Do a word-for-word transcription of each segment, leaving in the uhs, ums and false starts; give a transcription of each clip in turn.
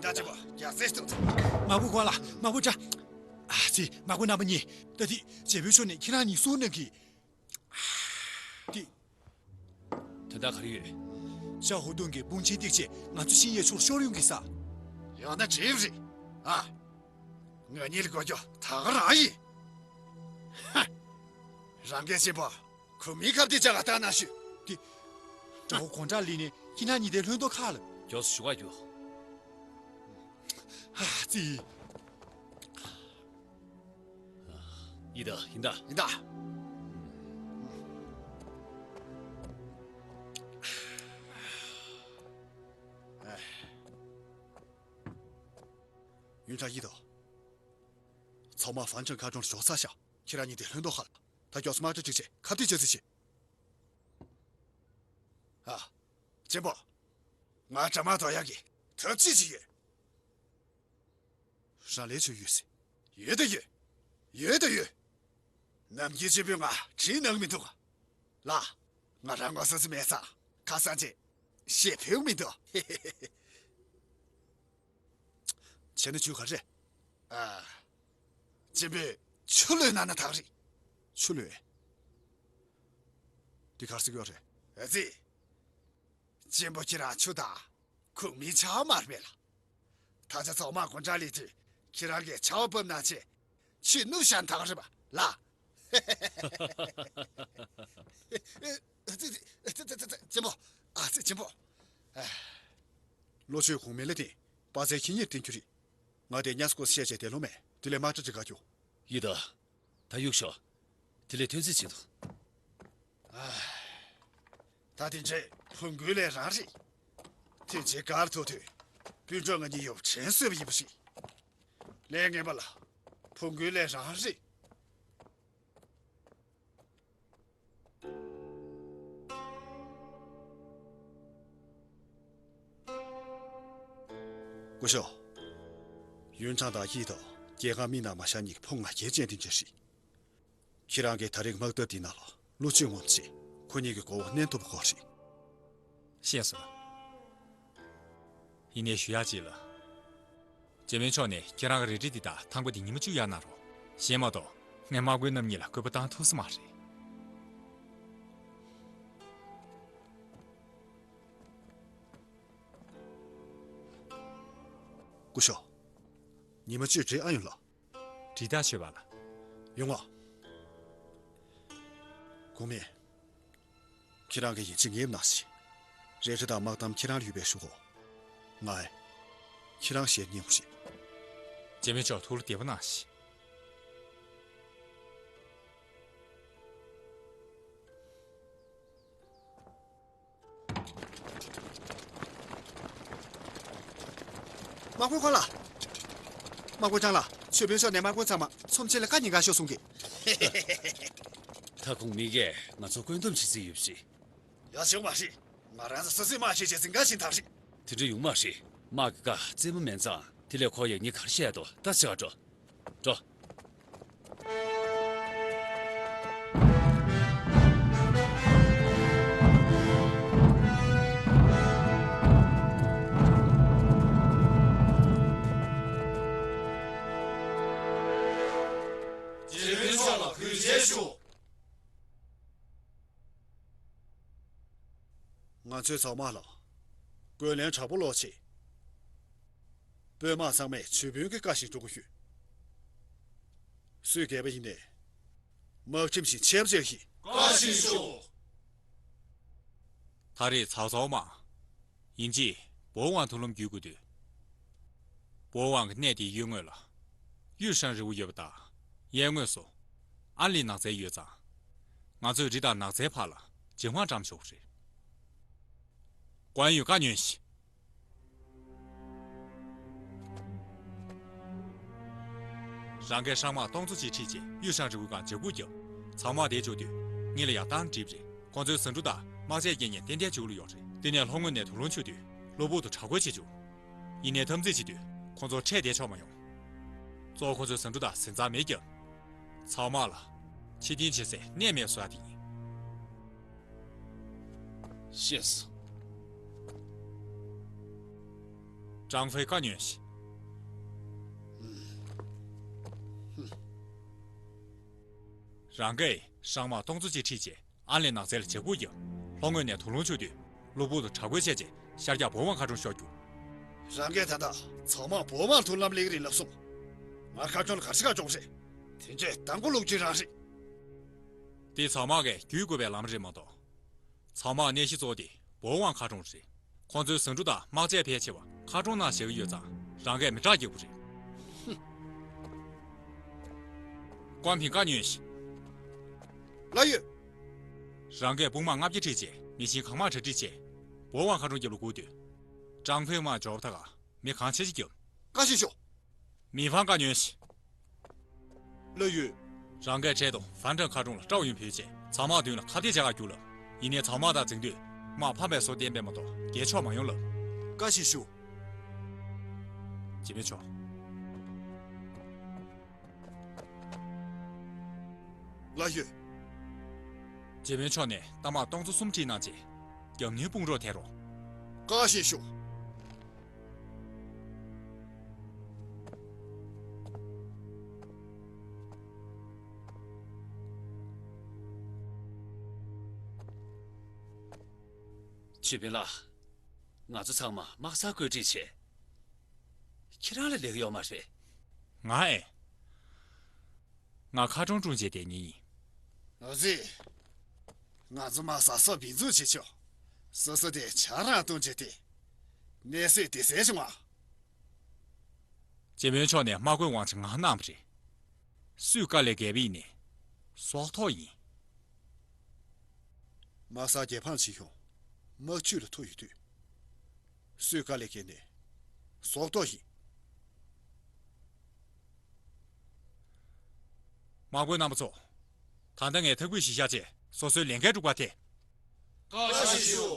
ད་ཅི་བ་རྒྱ་སེ་སྟོང་། མ་བུ་ཁོ་ལ་མ་བུ་ཅ། ཨ་ཙི་མ་བུ་རྣམ་པ་གཉིས་ད་དེ་རྗེ་བོའི་ཕྱོགས་ནས་ཁྱེད་རང་གཉིས་སྲུང་གནང་གི། དེ། དོན་དག་ག་རེ་ཡོད། ཤ་ཧུ་ཏུང་གི་དཔུང་ཆེན་སྟེགས་བྱས་ང་ཚོ་ཤིང་ཡའི་ཕྱོགས་ཤོར་ཡོང་གི་ས། ཡང་ན་འགྲིག་རེད། ཨ། ང་གཉིས་ལ་དགོས་རྒྱུ་ད་ག་རང་ཡིན། ཧ། རང་གི་སེམས་པ་ཁོ་མིའི་ཁ་གཏད་བཅག་ག་ལྟ་ན་ཤོད། དེ། དགྲ་བོ་གོང་དྲག་ལི་ནས་ཁྱི་ནག་གཉིས་དེ་ལྷུན་ཏོ་ཁ་ལ། མགྱོགས་སུ་ཞུ་ག་རྒྱུ། ཧ་ཙི། ཡིན་ད་ཡིན་ད། ཡིན་ད། ཡུན་ཐག་ཡིན་ད། ཚང་མ་ཧྥན་ཁྲང་མཁར་གྲོང་ཞོགས་ཚ་ཤག་ཁྱེད་རང་གཉིས་དེ་ལྷུན་ཏོ་ཧ་ལ་ད་མགྱོགས་སུ་དམག་གྲ་སྒྲིག་བྱས་ཁ་གཏད་བཅག་རྩིས་བྱེད། ཨ། གཅེན་པོ། ང་དྲ་དམག་དོ་ཡག་གི་ཐབས་ཤེས་ཅིག་ཡོད། རང་ལས་ཆོད་ཡོད་སྲིད། ཡོད་ད་ཡོད། ཡོད་ད་ཡོད། ནམ་རྒྱུན་གཅེན་པོས་ང་དྲིན་གནང་མི་འདུག་ག་ལ། ང་རང་ངོ་སོ་སོ་མེད་ཙང་ཁ་སང་ཅིག་ཞེ་ཕོད་མི་འདུག་བྱས་ན་ཆུ་ག་རེ། ཨ། གཅེན་པོས་ཆུ་བླུད་གནང་ན་ཐག་རེད། ཆུ་བླུད། འདི་གར་སྲིད་ཡོད་རེད། ཨ་ཙི། གཅེན་པོ་ཁྱེད་རང་ཆུ་དང་ཁུག་མིའི་ཆར་པ་མེད་ལ། ད་ཆ་ཚང་མ་གོང་དྲག་ལི་དུས་ཁྱེད་རང་གིས་ཆར་པ་ཕབ་གནང་བྱས་ཆུ་བླུད་བཞག་ན་ཐག་རེད་པ་ལ། ཨ་ཙི་ཨ་ཙི་ཨ་ཙི་གཅེན་པོ། ཨ་ཙི་གཅེན་པོ། ཨ། ལོ་ཆུ་གོང་མེད་ལ་བརྟེན་པ་ཚའི་ཁྱི་ཉིར་བསྟན་རྒྱུ་རེད། ང་དེ་ཉ་སྐོར་བཤད་བྱས་དེ་ལོ་མེད་དེ་ལས་དམག་གྲ་སྒྲིག་ག་རྒྱུ། ཡི་ད། ད་གཡུག་ཤོག་དེ་ལས་ཐོན་རྩིས་བྱེད་དོ། ཨ། ད་དེ་འདྲའི་བུ་འགོས་ལས་རང་རེད། དེ་རྗེས་གར་ཐུག་དུས་སྤུན་གྲོགས་ང་གཉིས་ཡོད་དྲན་གསོས་པ་ཡིན་པ་རེད། ལས་ངན་པ་ལ་བུ་འགོས་ལས་རང་རེད། སྐུ་ཞབས། ཡུན་ཁྲང་དང་ཡི་ཐོ་རྒྱལ་ཁང་མི་ནང་མ་ཤར་གཉིས་ཀྱི་ཕོ་ང་རྒྱལ་ཅན་དེ་འདྲ་རེད། ཁྱེད་རང་གིས་ད་རེས་དམག་འཐབ་འདི་ནང་ལ་བློ་ཆུང་ངོམ་བྱས་ཁོ་གཉིས་ཀྱི་མགོ་བོ་མནན་ཐུབ་པ་དགོས་རེད། ཤེས་སོང་། ཡིན་ནའི་ཞུ་ཡག་ཅིག་ལ། ཇེ་མིན་མཆོག་ནས་ཁྱེད་རང་གི་རལ་གྲི་འདི་དང་ཐང་པ་འདི་ཉི་མ་བཅུ་ཡར་གནང་རོགས། གཞན་མ་གཏོགས་ངས་དམག་དཔོན་རྣམ་གཉིས་ལ་སྐུད་པ་བཏང་ཐུབ་ས་མ་རེད། སྐུ་ཞབས། ཉི་མ་བཅུ་བྲེལ་ཨ་ཡོང་ལ། དྲིལ་བརྡ་ཤོད་པ་ལ། ཡོང་བ། གོང་མས། ཁྱེད་རང་གིས་ཡིན་གཅིག་ངེས་གནང་ཞིག་རལ་གྲི་དང་དམག་དམ་ཁྱེད་རང་ལ་ཡོད་པའི་ཞུ་གོ། ང་ཁྱེད་རང་ཞལ་ཉན་དགོས་ཤིག་ཇེ་མིན་མཆོག་ཐུགས་ལ་བདེ་པོ་གནང་ཞིག་དམག་དཔོན་ཁོང་ལགས། དམག་དཔོན་ཀྲང་ལགས། ཆོས་དཔོན་མཆོག་ནས་དམག་དཔོན་ཚང་མ་ཚོམས་ཆེན་ལ་བཀའ་ཉན་གར་ཤོག་གསུང་གི། ད་ཁོང་མི་གིས་ང་ཚོ་བཀོད་འདོམས་བྱེད་རྩིས་ཡོད་པ་རེད། ཡག་བྱུང་བ་རེད། ང་རང་ཚོ་སོ་སོའི་དམག་ཤེད་བྱས་འཛིན་གར་ཕྱིན་ཐག་རེད། དེ་འདྲ་ཡོང་མ་རེད། དམག་གི་བཀའ་རྩེད་མོ་མིན་ཙང་དེ་ལས་ཁོ་ཡག་ཉེས་ག་རེ་བཤད་འདུག་ད་ཅིག་འགྲོ། འགྲོ། རྗེ་དཔོན་མཆོག་ལ་གུས་ཞབས་ཞུ། ང་ཚོས་ཚང་མ་ལ་ཀུན་གླེང་དྲག་པོ་ཀློག་ཆེད། དཔོན་དམག་ཚང་མས་ཇུས་དཔོན་གྱི་བཀའ་བཞིན་སྒྲུབ་དགོས་ཤོད། སུས་འགལ་བ་ཡིན་ནའི། དམག་ཁྲིམས་བཞིན་ཆད་པ་བཅག་གི། བཀའ་བཞིན་ཞུ། ད་རེས་ཚའོ་ཚའོ་དམག་ཡིན་གཅིག་པོ་ཝང་མཐོང་ལམ་བརྒྱུད་དགོས་དུས། པོ་ཝང་གི་གནས་དེའི་གཡུལ་ངོས་ལ་ཡུས་ཧྲན་རི་བོ་ཡོད་པ་དང་། གཡས་ངོས་སུ་ཨན་ལི་ནགས་ཚལ་ཡོད་ཙང་། ང་ཚོས་རི་དང་ནགས་ཚལ་བར་ལ་བྱེ་དམག་བཀྲམ་ཆོག་གི་རེད། ཀོན་ཡུས་བཀའ་ཉོན་ཞིག་རང་གིས་ཧྲང་དམག་སྟོང་ཚོ་གཅིག་ཁྲིད་བྱས་ཡུས་ཧྲན་རི་བོའི་སྒང་འཇབ་རྒོལ་བརྒྱབ། ཚའོ་དམག་དེ་བཅུག་དུས་ངེད་ལ་ཡང་བཏང་འགྲིག་པ་རེད། ཁོང་ཚོའི་ཟ་འབྲུ་དང་དམག་ཆས་རྐྱེན་ངན་ཏན་ཏན་བཅུག་ལུགས་ཡོད་རེད། དེ་ནས་ལྷོ་ངོས་ནས་དུག་རླུང་འཕྱུར་དུས་གློ་བུར་དུ་དྲག་རྒོལ་བྱེད་བཅུག་ཡིན་ནའི་འཐབ་འཛིང་བྱེད་དུས་ཁོང་ཚོར་འཕྲད་བསྡད་ཆོག་མ་ཡོང་། གཙོ་བོ་ཁོང་ཚོའི་ཟ་འབྲུ་དང་ཟན་རྩྭ་མེ་བརྒྱབ། ཚའོ་དམག་ལ་ཕྱིར་འཐེན་བྱེད་སའི་གནས་མེད་བཟོ་ཡ་དེ་ཡིན། ཤེས་སོང་། ཀྲང་ཧྥེ་བཀའ་ཉོན་ཞིག་རང་གིས་ཧྲང་མ་སྟོང་ཚོ་གཅིག་ཁྲིད་བྱས། ཨན་ལི་ནགས་ཚལ་ལ་བྱ་ཁུག་བརྒྱབ། ལྷོ་ངོས་ནས་དུག་རླུང་མཆེད་དུས། གློ་བུར་དུ་དྲག་རྒོལ་བྱས་རྗེས་ཤར་རྒྱག་བོ་ཝང་མཁར་གྲོང་ཤོར་རྒྱུ། རང་གིས་ད་ལྟ་ཚང་མ་བོ་ཝང་མཐོང་ལམ་སླེབས་རེད་ལབ་སོང་། ང་མཁར་གྲོང་ལ་ག་རེ་བྱེད་ག་འགྲོ་རེད། དེ་འདྲས་དང་པོ་ལོག་རྒྱུ་རང་རེད། དེ་ཚང་མ་གིས་བརྒྱུད་དགོས་པའི་ལམ་རེད་མ་གཏོགས། ཚང་མ་གནས་གཞི་གཙོ་བོ་དེ་བོ་ཝང་མཁར་གྲོང་རེད། ཁོང་ཚོའི་ཟ་འབྲུ་དང་དམག་ཆས་ཕལ་ཆེ་བ་མཁར་གྲོང་ནང་བཞག་གི་ཡོད་ཙང་རང་གིས་མི་དྲག་རྒྱག་དགོས་རེད། ཀོང་ཕིང་བཀའ་ཉོན་ཞིག་ལགས་ཡོད། རང་གིས་དཔུང་དམག་ལྔ་བརྒྱ་ཁྲིད་བྱས། མི་ཤིང་གང་མང་གྲ་སྒྲིག་བྱས། བོ་ཝང་མཁར་གྲོང་རྒྱབ་ལ་སྒུག་སྡོད། ཀྲང་ཧྥེ་དམག་འབྱོར་བ་ད་ག་མི་གང་ཆེ་ཆེ་རྒྱབ། བཀའ་བཞིན་ཤོག་མི་ཕང་བཀའ་ཉོན་ཞིག་ལགས་ཡོད། རང་གིས་འཕྲལ་དུ་ཧྥན་ཀྲང་མཁར་གྲོང་ལ་ཀྲའོ་ཡུན་བོས་བྱས། ཚང་མ་མདུན་ལ་ཁ་གཏད་བྱ་ག་རྒྱུགས་ལབ། ཡིན་ནའི་ཚང་མ་དང་འཛིང་དུས་དམག་ཕམ་པའི་བཟོ་བསྟན་པས་མ་གཏོགས་རྒྱལ་ཕྱོགས་མ་ཡོང་ལབ། བཀའ་བཞིན་ཞུ། ཇི་མེ་མཆོག་ལགས་ཡོད། ཇི་མེ་མཆོག་ནས་རྟ་དམག་སྟོང་ཚོ་གསུམ་ཁྲིད་གནང་རྗེས། རྒྱབ་གནོན་དཔུང་རོགས་ཐད་རོགས། བཀའ་བཞིན་ཞུ། ཆོས་དཔོན་ལགས། ང་ཚོ་ཚང་མ་དམག་སར་བཀོད་སྒྲིག་བྱས། ཁྱེད་རང་ལ་ལས་ཀ་ཡོད་མ་རེད། ང་ཨེ། ང་མཁར་གྲོང་དཀྲུག་བྱས་བསྡད་མཁན་ཡིན། ཨ་ཙི། ང་ཚོ་དམག་ས་སོགས་བེད་འཛུགས་བྱེད་ཆོག་སོ་སོ་དེ་ཆ་རང་གཏོང་བྱས་ཏེ། གནས་སྲོལ་དེ་གསལ་བྱུང་བ། ཇེ་མོན་ཕྱོགས་ནས་དམག་དཔོན་དབང་ཆ་ང་གནང་བ་རེད། སུས་དཀའ་ལས་བརྒྱབ་པ་ཡིན་ནའི་སྲོག་ཐོག་ཡིན། དམག་སར་རྒྱལ་འཕངས་བྱེད་ཡོང་། དམག་ཇུས་ལ་ཐུག་ཡོད་དུས། སུས་དཀའ་ལས་བརྒྱབ་ནའི་སྲོག་ཐོག་ཡིན། དམག་དཔོན་རྣམ་པ་ཚོ། ད་ལྟ་ངས་ཐག་གཅོད་གཞི་བཞག་བྱས་སོ་སོའི་ལས་འགན་སྒྲུབ་པར་ཐད། བཀའ་བཞིན་ཞུ།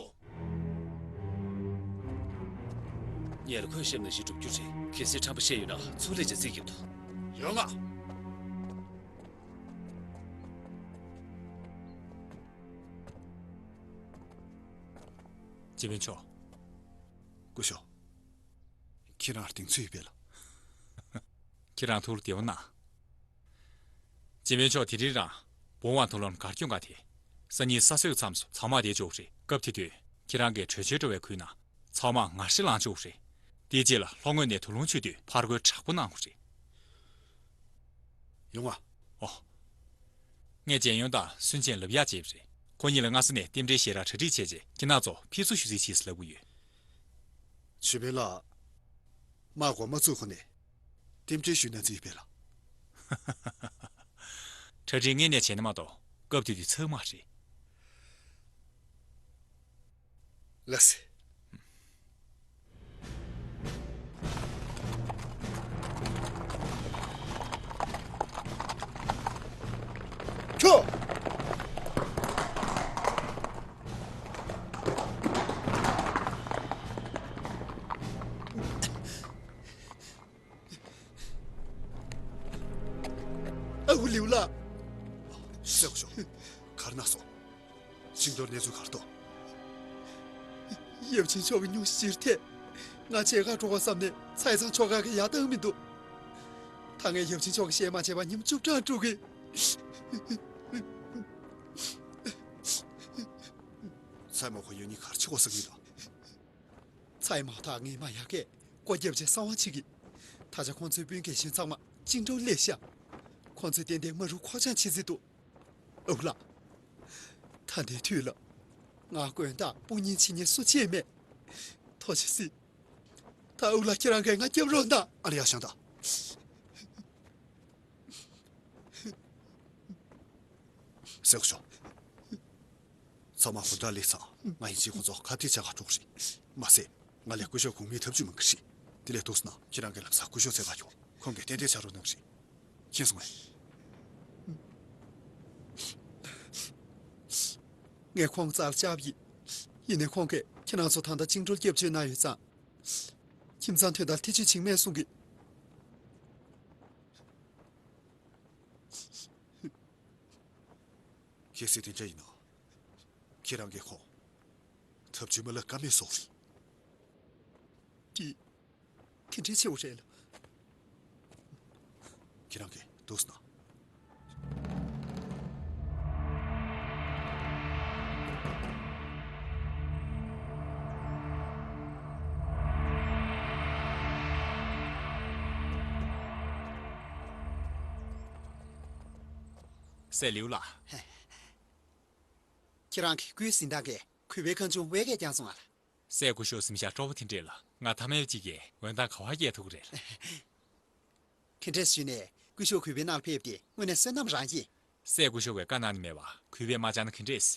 ངས་ལ་ཁོས་བཤད་ནང་བཞིན་སྒྲུབ་རྒྱུ་རེད། གལ་སྲིད་ཁྲམ་པ་བཤད་ཡོད་ན་ཚུར་ལས་ཀྱང་རྩིས་རྒྱབ་ཐུབ། ཡོང་ང་། ཇེ་མོན་ཕྱོགས། སྐུ་ཞབས། ཁྱེད་རང་གདེང་ཚོད་ཡོད་པས་ལགས། ཁྱེད་རང་ཐུགས་ལ་བདེ་བ་གནང་། ཇེ་མོན་ཕྱོགས། དེ་རིང་རང་བོ་ཝང་དུག་ལོག་གར་སྐྱོད་ག་དེ། སང་ཉིན་ས་སྲོས་མཚམས་སུ་ཚང་མ་བསྡད་ཆོག་རེད། སྐབས་དེ་དུས་ཁྱེད་རང་གིས་བྲོས་བྱོལ་འགྲོ་བའི་ཁུལ་ན་ཚང་མ་ངར་ཤེད་ལངས་ཆོག་རེད། དེའི་རྗེས་ལ་ལྷོ་ངོས་ནས་དུག་རླུང་མཆེད་དུས་ཕར་རྒོལ་དྲག་པོ་གནང་དགོས་རེད། ཡོང་ང་། ཨོ། ངས་ཇན་ཡོན་དང་སུན་ཅན་ལབ་ཡག་བྱས་པ་རེད། ཁོ་གཉིས་ལ་སྔ་ས་ནས་རྟེན་འབྲེལ་ཞལ་རག་གྲ་སྒྲིག་བྱས་རྗེས་ཁྱེད་རང་ཚོ་ཕེབས་བསུ་ཞུ་རྩིས་བྱེད་ཟེར་ལབ་ཀྱི་ཡོད། ཆོས་དཔོན་ལགས། དམག་འགོ་མ་བཙུགས་གོང་ནས་རྟེན་འབྲེལ་ཞུས་གནང་རྩིས་ཡོད་པས་ལགས། གྲ་སྒྲིག་སྔོན་ནས་བྱས་ན་མ་གཏོགས་སྐབས་དེ་དུས་ཚར་མ་རེད། ལགས་སེ། ཁྱོ། ཨ་ཁུ་ལིའུ་ལགས། སེ་གོ་ཤོ། ག་རེ་གནང་སོང་། བཅིངས་འགྲོལ་གནས་ཚུལ་ག་རེ་འདུག། ཡབ་ཆེན་མཆོག་གི་སྙུང་གཞི་ཇེ་ཆེར་ཐལ། ང་ཕྱེད་ཀ་འགྲོ་དགོས་བསམ་ནས་ཚ་ཡི་ཚང་ཕྱོགས་ཁག་གི་ཡར་བཏང་མི་འདུག། ད་ངས་ཡབ་ཆེན་མཆོག་གི་གཞས་མ་བྱས་པར་ཉིན་བཅུ་གྲངས་དཀྲུག་གི། ཚའི་མ་ཁོ་ཡོད་ཉིན་ག་རེ་བྱེད་དགོས་བསམ་གྱི་འདུག། ཚའི་མ་དང་ངའི་མ་ཡ་གིས་སྒོ་བརྒྱབ་བྱས་གསང་བ་བྱེད་ཀྱི། ད་ཆ་ཁོང་ཚོའི་དཔོན་རྒན་གཞོན་ཚང་མ་བཅིངས་འགྲོལ་སླེབས་ཤག། ཁོང་ཚོས་ཏན་ཏན་མ་རུ་ཁོག་བཅངས་བྱེད་རྩིས་འདུག། ཨོ་ལགས། ད་ལྟའི་དུས་ལ། ང་དགོན་བདག་དཔུང་གཉེན་བྱེད་མཁན་སུ་གཅིག་མེད། ཐུགས་རྗེ་གཟིགས། ད་ཨོ་ལགས་ཁྱེད་རང་གིས་ང་སྐྱོབ་རོགས་གནང་། ཨ་ལེ་ཡ་ཤང་ད། སེ་གོ་ཤོ། ཚང་མ་ཧུར་ཐག་སླེབས་ཚར། ང་ཡིན་གཅིག་ཁོང་ཚོ་ཁ་གཏད་བྱ་ག་འགྲོ་གི་རེད། མ་ཟད། ང་ལས་སྐུ་ཞབས་གོང་མའི་ཐབས་ཇུས་མང་གི་རེད། དེ་ལས་ཐུགས་སུ་ན་ཁྱེད་རང་གི་ལམ་སང་སྐུ་ཞབས་ཚེ་བར་ཡོང་། ཁོང་གིས་ཏན་ཏན་ཕྱག་རོགས་གནང་གི་རེད། མཁྱེན་སོང་ངས། ངས་ཁོང་རྩ་ལ་བཅར་བ་ཡིན། ཡིན་ནའི་ཁོང་གིས་ཁྱེད་རང་ཚོ་ད་ལྟ་བཅིངས་འགྲོལ་སྐྱབས་བཅོལ་གནང་ཡོད་ཙང་། ཁྱིམ་ཚང་དོན་དག་ཐེ་བྱུས་བྱེད་མེད་གསུང་གི། གལ་སྲིད་དེ་འདྲ་ཡིན་ན། ཁྱེད་རང་གིས་ཁོང་ཐབས་ཇུས་མ་ལབ་ཀ་མེད་བཟོ་རེད། དེ། དེ་འདྲའི་ཆེ་བོ་རེད་ལ། ཁྱེད་རང་གིས་འདུག་སེ་གནང་། སྲས་ལིའུ་ལགས། ཁྱེད་རང་གི་སྐུའི་གཟི་མདངས་ཀྱིས་གུས་པའི་ཁང་ཆུང་བད་ཀན་བརྐྱངས་སོང་ང་ལགས། སྲས་སྐུ་ཞབས་གཟིམ་ཤག་སྤྲོ་པོ་དེ་འདྲས་ལ་ང་ཐ་མལ་པ་གཅིག་གིས་འོད་མདངས་ག་པར་རྒྱས་ཐུབ་ཀྱི་རེད། ག་འདྲས་ཞུས་ནས་སྐུ་ཞབས་གུས་པའི་ནང་ལ་ཕེབས་ཏེ་དངོས་གནས་བསོད་ནམས་རང་ཡིན། སྲས་སྐུ་ཞབས་ཀྱིས་བཀའ་གནང་ནི་མེད་པ་གུས་པས་མ་བཅར་ན་ག་འདྲས།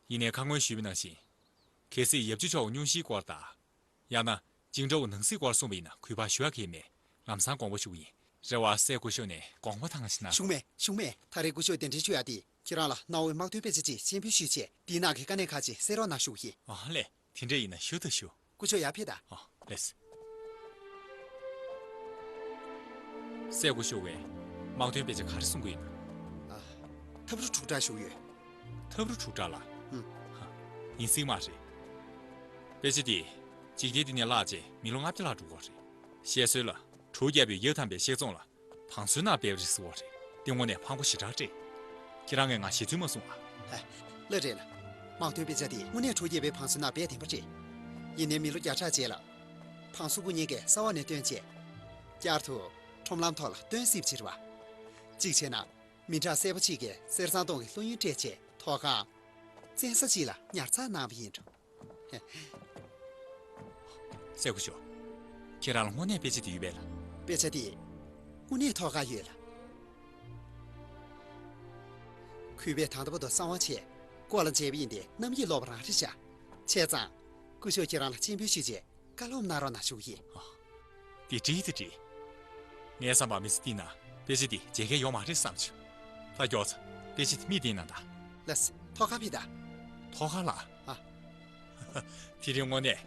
ཡིན་ནའི་ཁ་སྔོན་ཞུས་པ་ནང་བཞིན། གལ་སྲིད་ཡབ་ཆུ་མཆོག་སྙུང་གཞིའི་སྐོར་དང་། ཡང་ན་ཅིང་ཀྲོའུ་ནང་སྲིད་སྐོར་གསུངས་པ་ཡིན་ན་གུས་པར་ཞུ་ཡག་གི་མེད། ལམ་སང་དགོངས་པ་ཞུ་གི་ཡིན། རེ་བ་སྲས་སྐུ་ཞབས་ནས་དགོངས་པ་དྭངས་ཤིག་གནང་། བྱུང་མེད། བྱུང་མེད། ད་རེས་སྐུ་ཞབས་གདན་འདྲེན་ཞུ་ཡག་དེ་ཁྱེད་རང་ལ་གནའ་བོའི་དམག་དོན་དཔེ་ཆ་ཅིག་སྤྱན་འབུལ་ཞུས་བྱས། དེའི་ནང་གི་དཀའ་གནད་ཁག་ཅིག་གསན་རོགས་གནང་ཞུ་གི་ཡིན། ཨ་ལས། དེ་འདྲ་ཡིན་ན་ཞུ་དང་ཞུ། སྐུ་ཞབས་ཡར་ཕེབས་དང་། ཨ་ལས། སྲས་སྐུ་ཞབས་ཀྱིས་དམག་དོན་དཔེ་ཆ་ག་རེ་གསུང་གི་ཡོད་ན། ཨ། ཐབས་རུ་དྲུག་སྒྲ་ཞུ་གི་ཡོད། ཐབས་རུ་དྲུག་སྒྲ་ལ། ཨུམ། ཧ། ཡིན་སྲིད་མ་རེད། དཔེ་ཆ་དེ་འཇིག་རྟེན་འདི་ནས་བརླག་རྗེས་མི་ལོ་ལྔ་བརྒྱ་ལྷག་འགྲོ་གི་རེད། བཤད་སྲོལ་ལ། གྲུ་བརྒྱབ་པའི་ཡབ་དམ་པའི་གཤེགས་རྫོང་ལ་བང་སོའི་ནང་སྦས་པ་རེད་ཟེར་བ་རེད། དེ་དངོས་གནས་ཕངས་པོ་ཞེ་དྲག་རེད། ཁྱེད་རང་གིས་ང་ཞེ་ཚོད་མ་གསུང་ཨ། ཧ། ལགས་རེད་ལགས། དམག་དོན་དཔེ་ཆ་དེ་དངོས་གནས་གྲུ་བརྒྱབ་པའི་བང་སོའི་ནང་སྦས་བདེན་པ་རེད། ཡིན་ནའི་མི་ལོ་བརྒྱ་ཕྲག་རྗེས་ལ། བང་སོ་སྐུ་ཉིད་ཀྱིས་ས་འོག་ནས་བཏོན་བྱས། བསྐྱར་དུ་ཁྲོམ་ལམ་ཐོག་ལ་བཏོན་སྲིད་པ་ཅིག་རེད་པ། གཅིག་བྱས་ན། མི་དྲག་གསལ་པོ་གཅིག་གིས་གསེར་ཟངས་སྟོང་གི་ལྷོད་ཡུལ་སྤྲད་བྱས་ཐོག་ཁང་བཙན་ས་གཅིག་ལ་ཉར་ཚགས་གནང་བ་ཡིན་འགྲོ། སྲས་སྐུ་ཞབས། ཁྱེད་རང་ལ་དངོས་གནས་དཔེ་ཆ་དེ་ཡོད་པས་ལགས། དཔེ་ཆ་དེ་དངོས་གནས་ཐོག་ཁར་ཡོད་ལགས། གུས་པས་ད་ལྟ་བར་དུ་གསང་བ་བྱས་སྐོར་ལ་མཇལ་བ་ཡིན་ཏེ་རྣམ་དབྱེ་ལོག་པ་རང་རེད་ཤག་བྱས་ཙང་། སྐུ་ཞབས་ཁྱེད་རང་ལ་སྤྱན་འབུལ་ཞུས་བྱས་བཀའ་སློབ་གནང་རོགས་གནང་ཞུ་གི་ཡིན། ཨ། དེ་འགྲིག་དེ་འགྲིག་ངའི་བསམ་པར་མི་ཚེ་འདི་ན་དཔེ་ཆ་འདི་བརྗེད་མཁན་ཡོད་མ་རེད་བསམ་བྱུང་། ད་མགྱོགས་ཙམ་དཔེ་ཆ་འདི་མིག་སྟོན་གནང་དང་། ལགས་སེ། ཐོག་ཁར་ཕེབས་དང་། ཐོག་ཁར་ལ། ཨ། དེ་རིང་དངོས་གནས་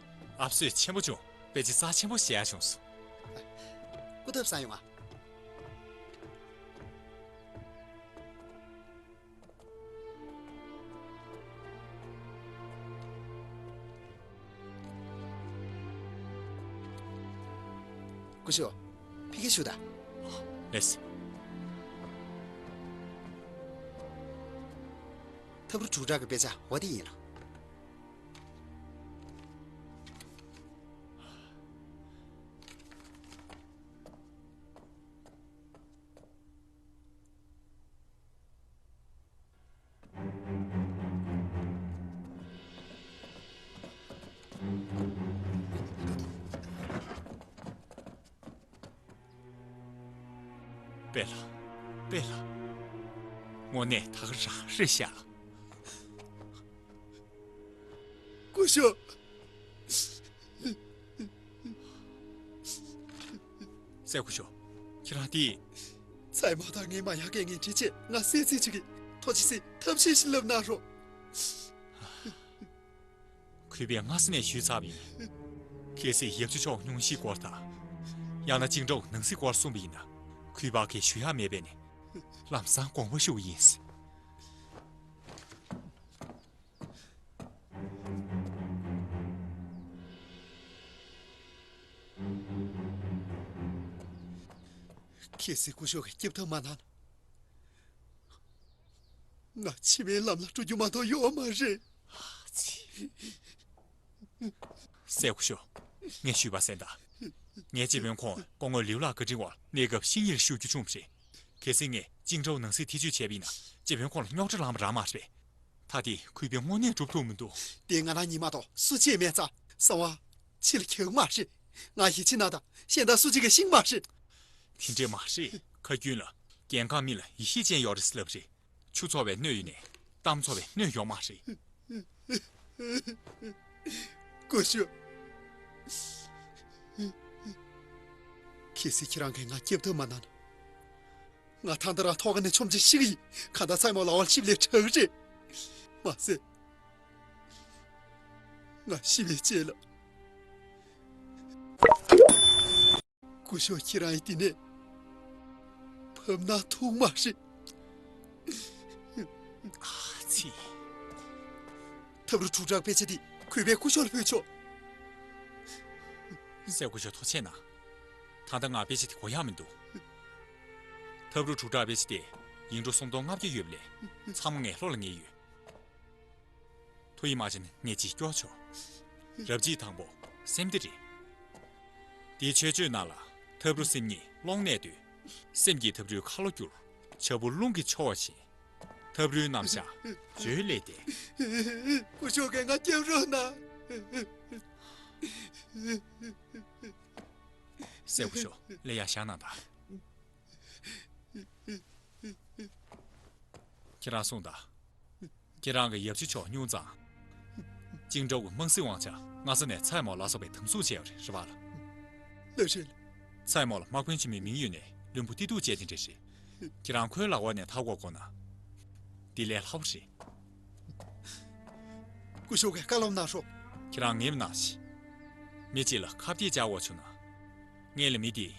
ཨབ་སོས་ཆེན་པོ་བྱུང་། དཔེ་ཆ་རྩ་ཆེན་པོ་ཞིག་བྱུང་སོང་། སྐུ་ཐབས་བཟང་ཡོང་ང་། སྐུ་ཞབས། ཕ་གིར་བཞུགས་དང་། ལགས་སེ། ཐབས་རུ་དྲུག་སྒྲ་གི་དཔེ་ཆ་འོ་དེ་ཡིན་ལགས། པེ་ལགས། པེ་ལགས། དངོས་གནས་ད་ག་རང་རེད་ཤག་སྐུ་ཞབས། སྲས་སྐུ་ཞབས། ཁྱེད་རང་དེ། ཚའེ་མོ་དང་ངའི་མ་ཡ་གིས་ངས་འདྲི་བྱས་ང་གསོད་རྩིས་བྱེད་ཀྱི། ཐུགས་རྗེ་ཆེ། ཐབས་ཤེས་ཤིག་ལབ་གནང་རོགས། གུས་པས་སྔ་ས་ནས་ཞུས་ཚར་བ་ཡིན། གལ་སྲིད་ཡབ་ཆུ་མཆོག་སྙུང་གཞིའི་སྐོར་དང་། ཡང་ན་ཅིང་ཀྲོའུ་ནང་སྲིད་སྐོར་གསུངས་པ་ཡིན་ན། གུས་པ་གིས་ཞུ་ཡག་མེད་པས་ནི། ལམ་སང་དགོངས་པ་ཞུ་གི་ཡིན། གལ་སྲིད་སྐུ་ཞབས་ཀྱིས་སྐྱབས་ཐབས་མ་གནང་ན། ང་འཆི་བའི་ལམ་ལ་འགྲོ་རྒྱུ་མ་གཏོགས་ཡོད་མ་རེད། སྲས་སྐུ་ཞབས། ངས་ཞུས་པ་གསན་དང་། ངའི་སྤྱི་དཔོན་ཁོང་སྐུ་ངོ་ལིའུ་ལགས་བཀའ་དྲིན་འོག་གནས་སྐབས་ཤི་ཉེར་ཞུ་རྒྱུ་བྱུང་བ་རེད། གལ་སྲིད་ངས་ཅིང་ཀྲོའུ་ནང་སྲིད་ཐེ་བྱུས་བྱས་པ་ཡིན་ན་སྤྱི་དཔོན་ཁོང་ལ་རྙོག་དྲ་ལངས་པ་རང་མ་རེད། ད་དེ་གུས་པས་དངོས་གནས་སྒྲུབ་ཐུབ་མི་འདུག་དེ་ང་རང་ཉིད་མ་གཏོགས་སུ་གཅིག་མེད་ཙང་། གསང་བ་ཕྱི་ལ་གྱེར་མ་རེད། ང་ཡིད་ཆེས་གནང་དང་། གཞན་དག་སུ་གཅིག་གིས་ཤེས་མ་རེད། དེ་འདྲས་མ་རེད། ཁ་རྒྱུན་ལ། རྒན་རྒོན་མི་ལ་ཡིད་ཆེས་ཅན་ཡོད་རེད་ལབ་རེད། ཆུ་ཚོར་བའི་སྣོད་ཡོད་ནས་གཏམ་ཚོར་བའི་སྣོད་ཡོད་མ་རེད། སྐུ་ཞབས། གལ་སྲིད་ཁྱེད་རང་གིས་ང་སྐྱབས་ཐབས་མ་གནང་ན། ང་ད་ལྟ་རང་ཐོག་ཁ་ནས་མཆོང་རྒྱུ་ཞིག་ཡིན། གང་ལྟར་ཚའེ་མོ་ལགས་དབང་ཞིབ་ལས་དྲག་རེད། མ་ཟད། ང་ཤི་བའི་རྗེས་ལ། སྐུ་ཞབས་ཁྱེད་རང་ཡིས་འདི་ནས་བབས་ན་ཐུག་མ་རེད། ཨ་ཙི། ཐབས་རུ་དྲུག་སྒྲ་དཔེ་ཆ་འདི་གུས་པས་སྐུ་ཞབས་ལ་ཕུལ་ཆོག་སྲས་སྐུ་ཞབས་ཐུགས་རྗེ་གནང་། ད་ལྟ་ང་དཔེ་ཆ་དེ་གོ་ཡག་མི་འདུག་ཐབས་རུ་དྲུག་སྒྲ་དཔེ་ཆ་དེ་ཡིག་འབྲུ་སུམ་སྟོང་ལྔ་བརྒྱ་ཡོད་པ་ལས་ཚང་མ་ངས་བློ་ལ་ངེས་ཡོད། ཐུགས་ཡིད་མ་ཆེས་ན་ངས་ཅིག་སྐྱོར་ཆོག་རབ་བྱེད་དང་པོ་སེམས་སྡེ་རེད། དེའི་མཆོད་བརྗོད་ནང་ལ་ཐབས་རུ་སེམས་ཉིད་ཀློང་གནས་དུས། སེམས་ཀྱི་ཐབས་རུས་ཁ་ལོ་བསྒྱུར། བྱ་སྤུ་རླུང་གིས་འཕྱོ་བ་བཞིན། ཐབས་རུས་རྣམ་གཞག་བརྗོད་ལས་ཏེ། སྐུ་ཞབས་ཀྱིས་ང་སྐྱོབ་རོགས་གནང་། སྲས་སྐུ་ཞབས་ལས་ཡར་བཞེངས་གནང་དང་། ཁྱེད་རང་གསུངས་དང་། ཁྱེད་རང་གིས་ཡབ་ཆེན་མཆོག་སྙུང་གཙང་། ཅིང་ཀྲོའུ་གི་དམག་སྲིད་དབང་ཆ་སྔ་ས་ནས་ཚའེ་མའོ་ལ་སོགས་པས་དམ་བཟུང་བྱས་ཡོད་རེད། རེད་པ་ལགས། ལགས་རེད། ཚའེ་མའོ་ལ་དམག་དཔོན་ཆེན་མོའི་མིང་ཡོད་ནས་བློན་པོ་ཏི་ཏུ་བཅས་དེ་འདྲ་རེད། ཁྱེད་རང་ཁོའི་ལག་འོག་ནས་ཐར་དགོས་དགོངས་ན། འདི་ལས་སླ་པོ་རེད། སྐུ་ཞབས་ཀྱིས་བཀའ་སློབ་གནང་རོགས། ཁྱེད་རང་ངེས་པ་གནང་ཞིག་མི་གཅིག་ལ་ཁ་གཏད་བཅག་དགོས་བྱུང་ན། སྔོན་ལ་མི་དེས་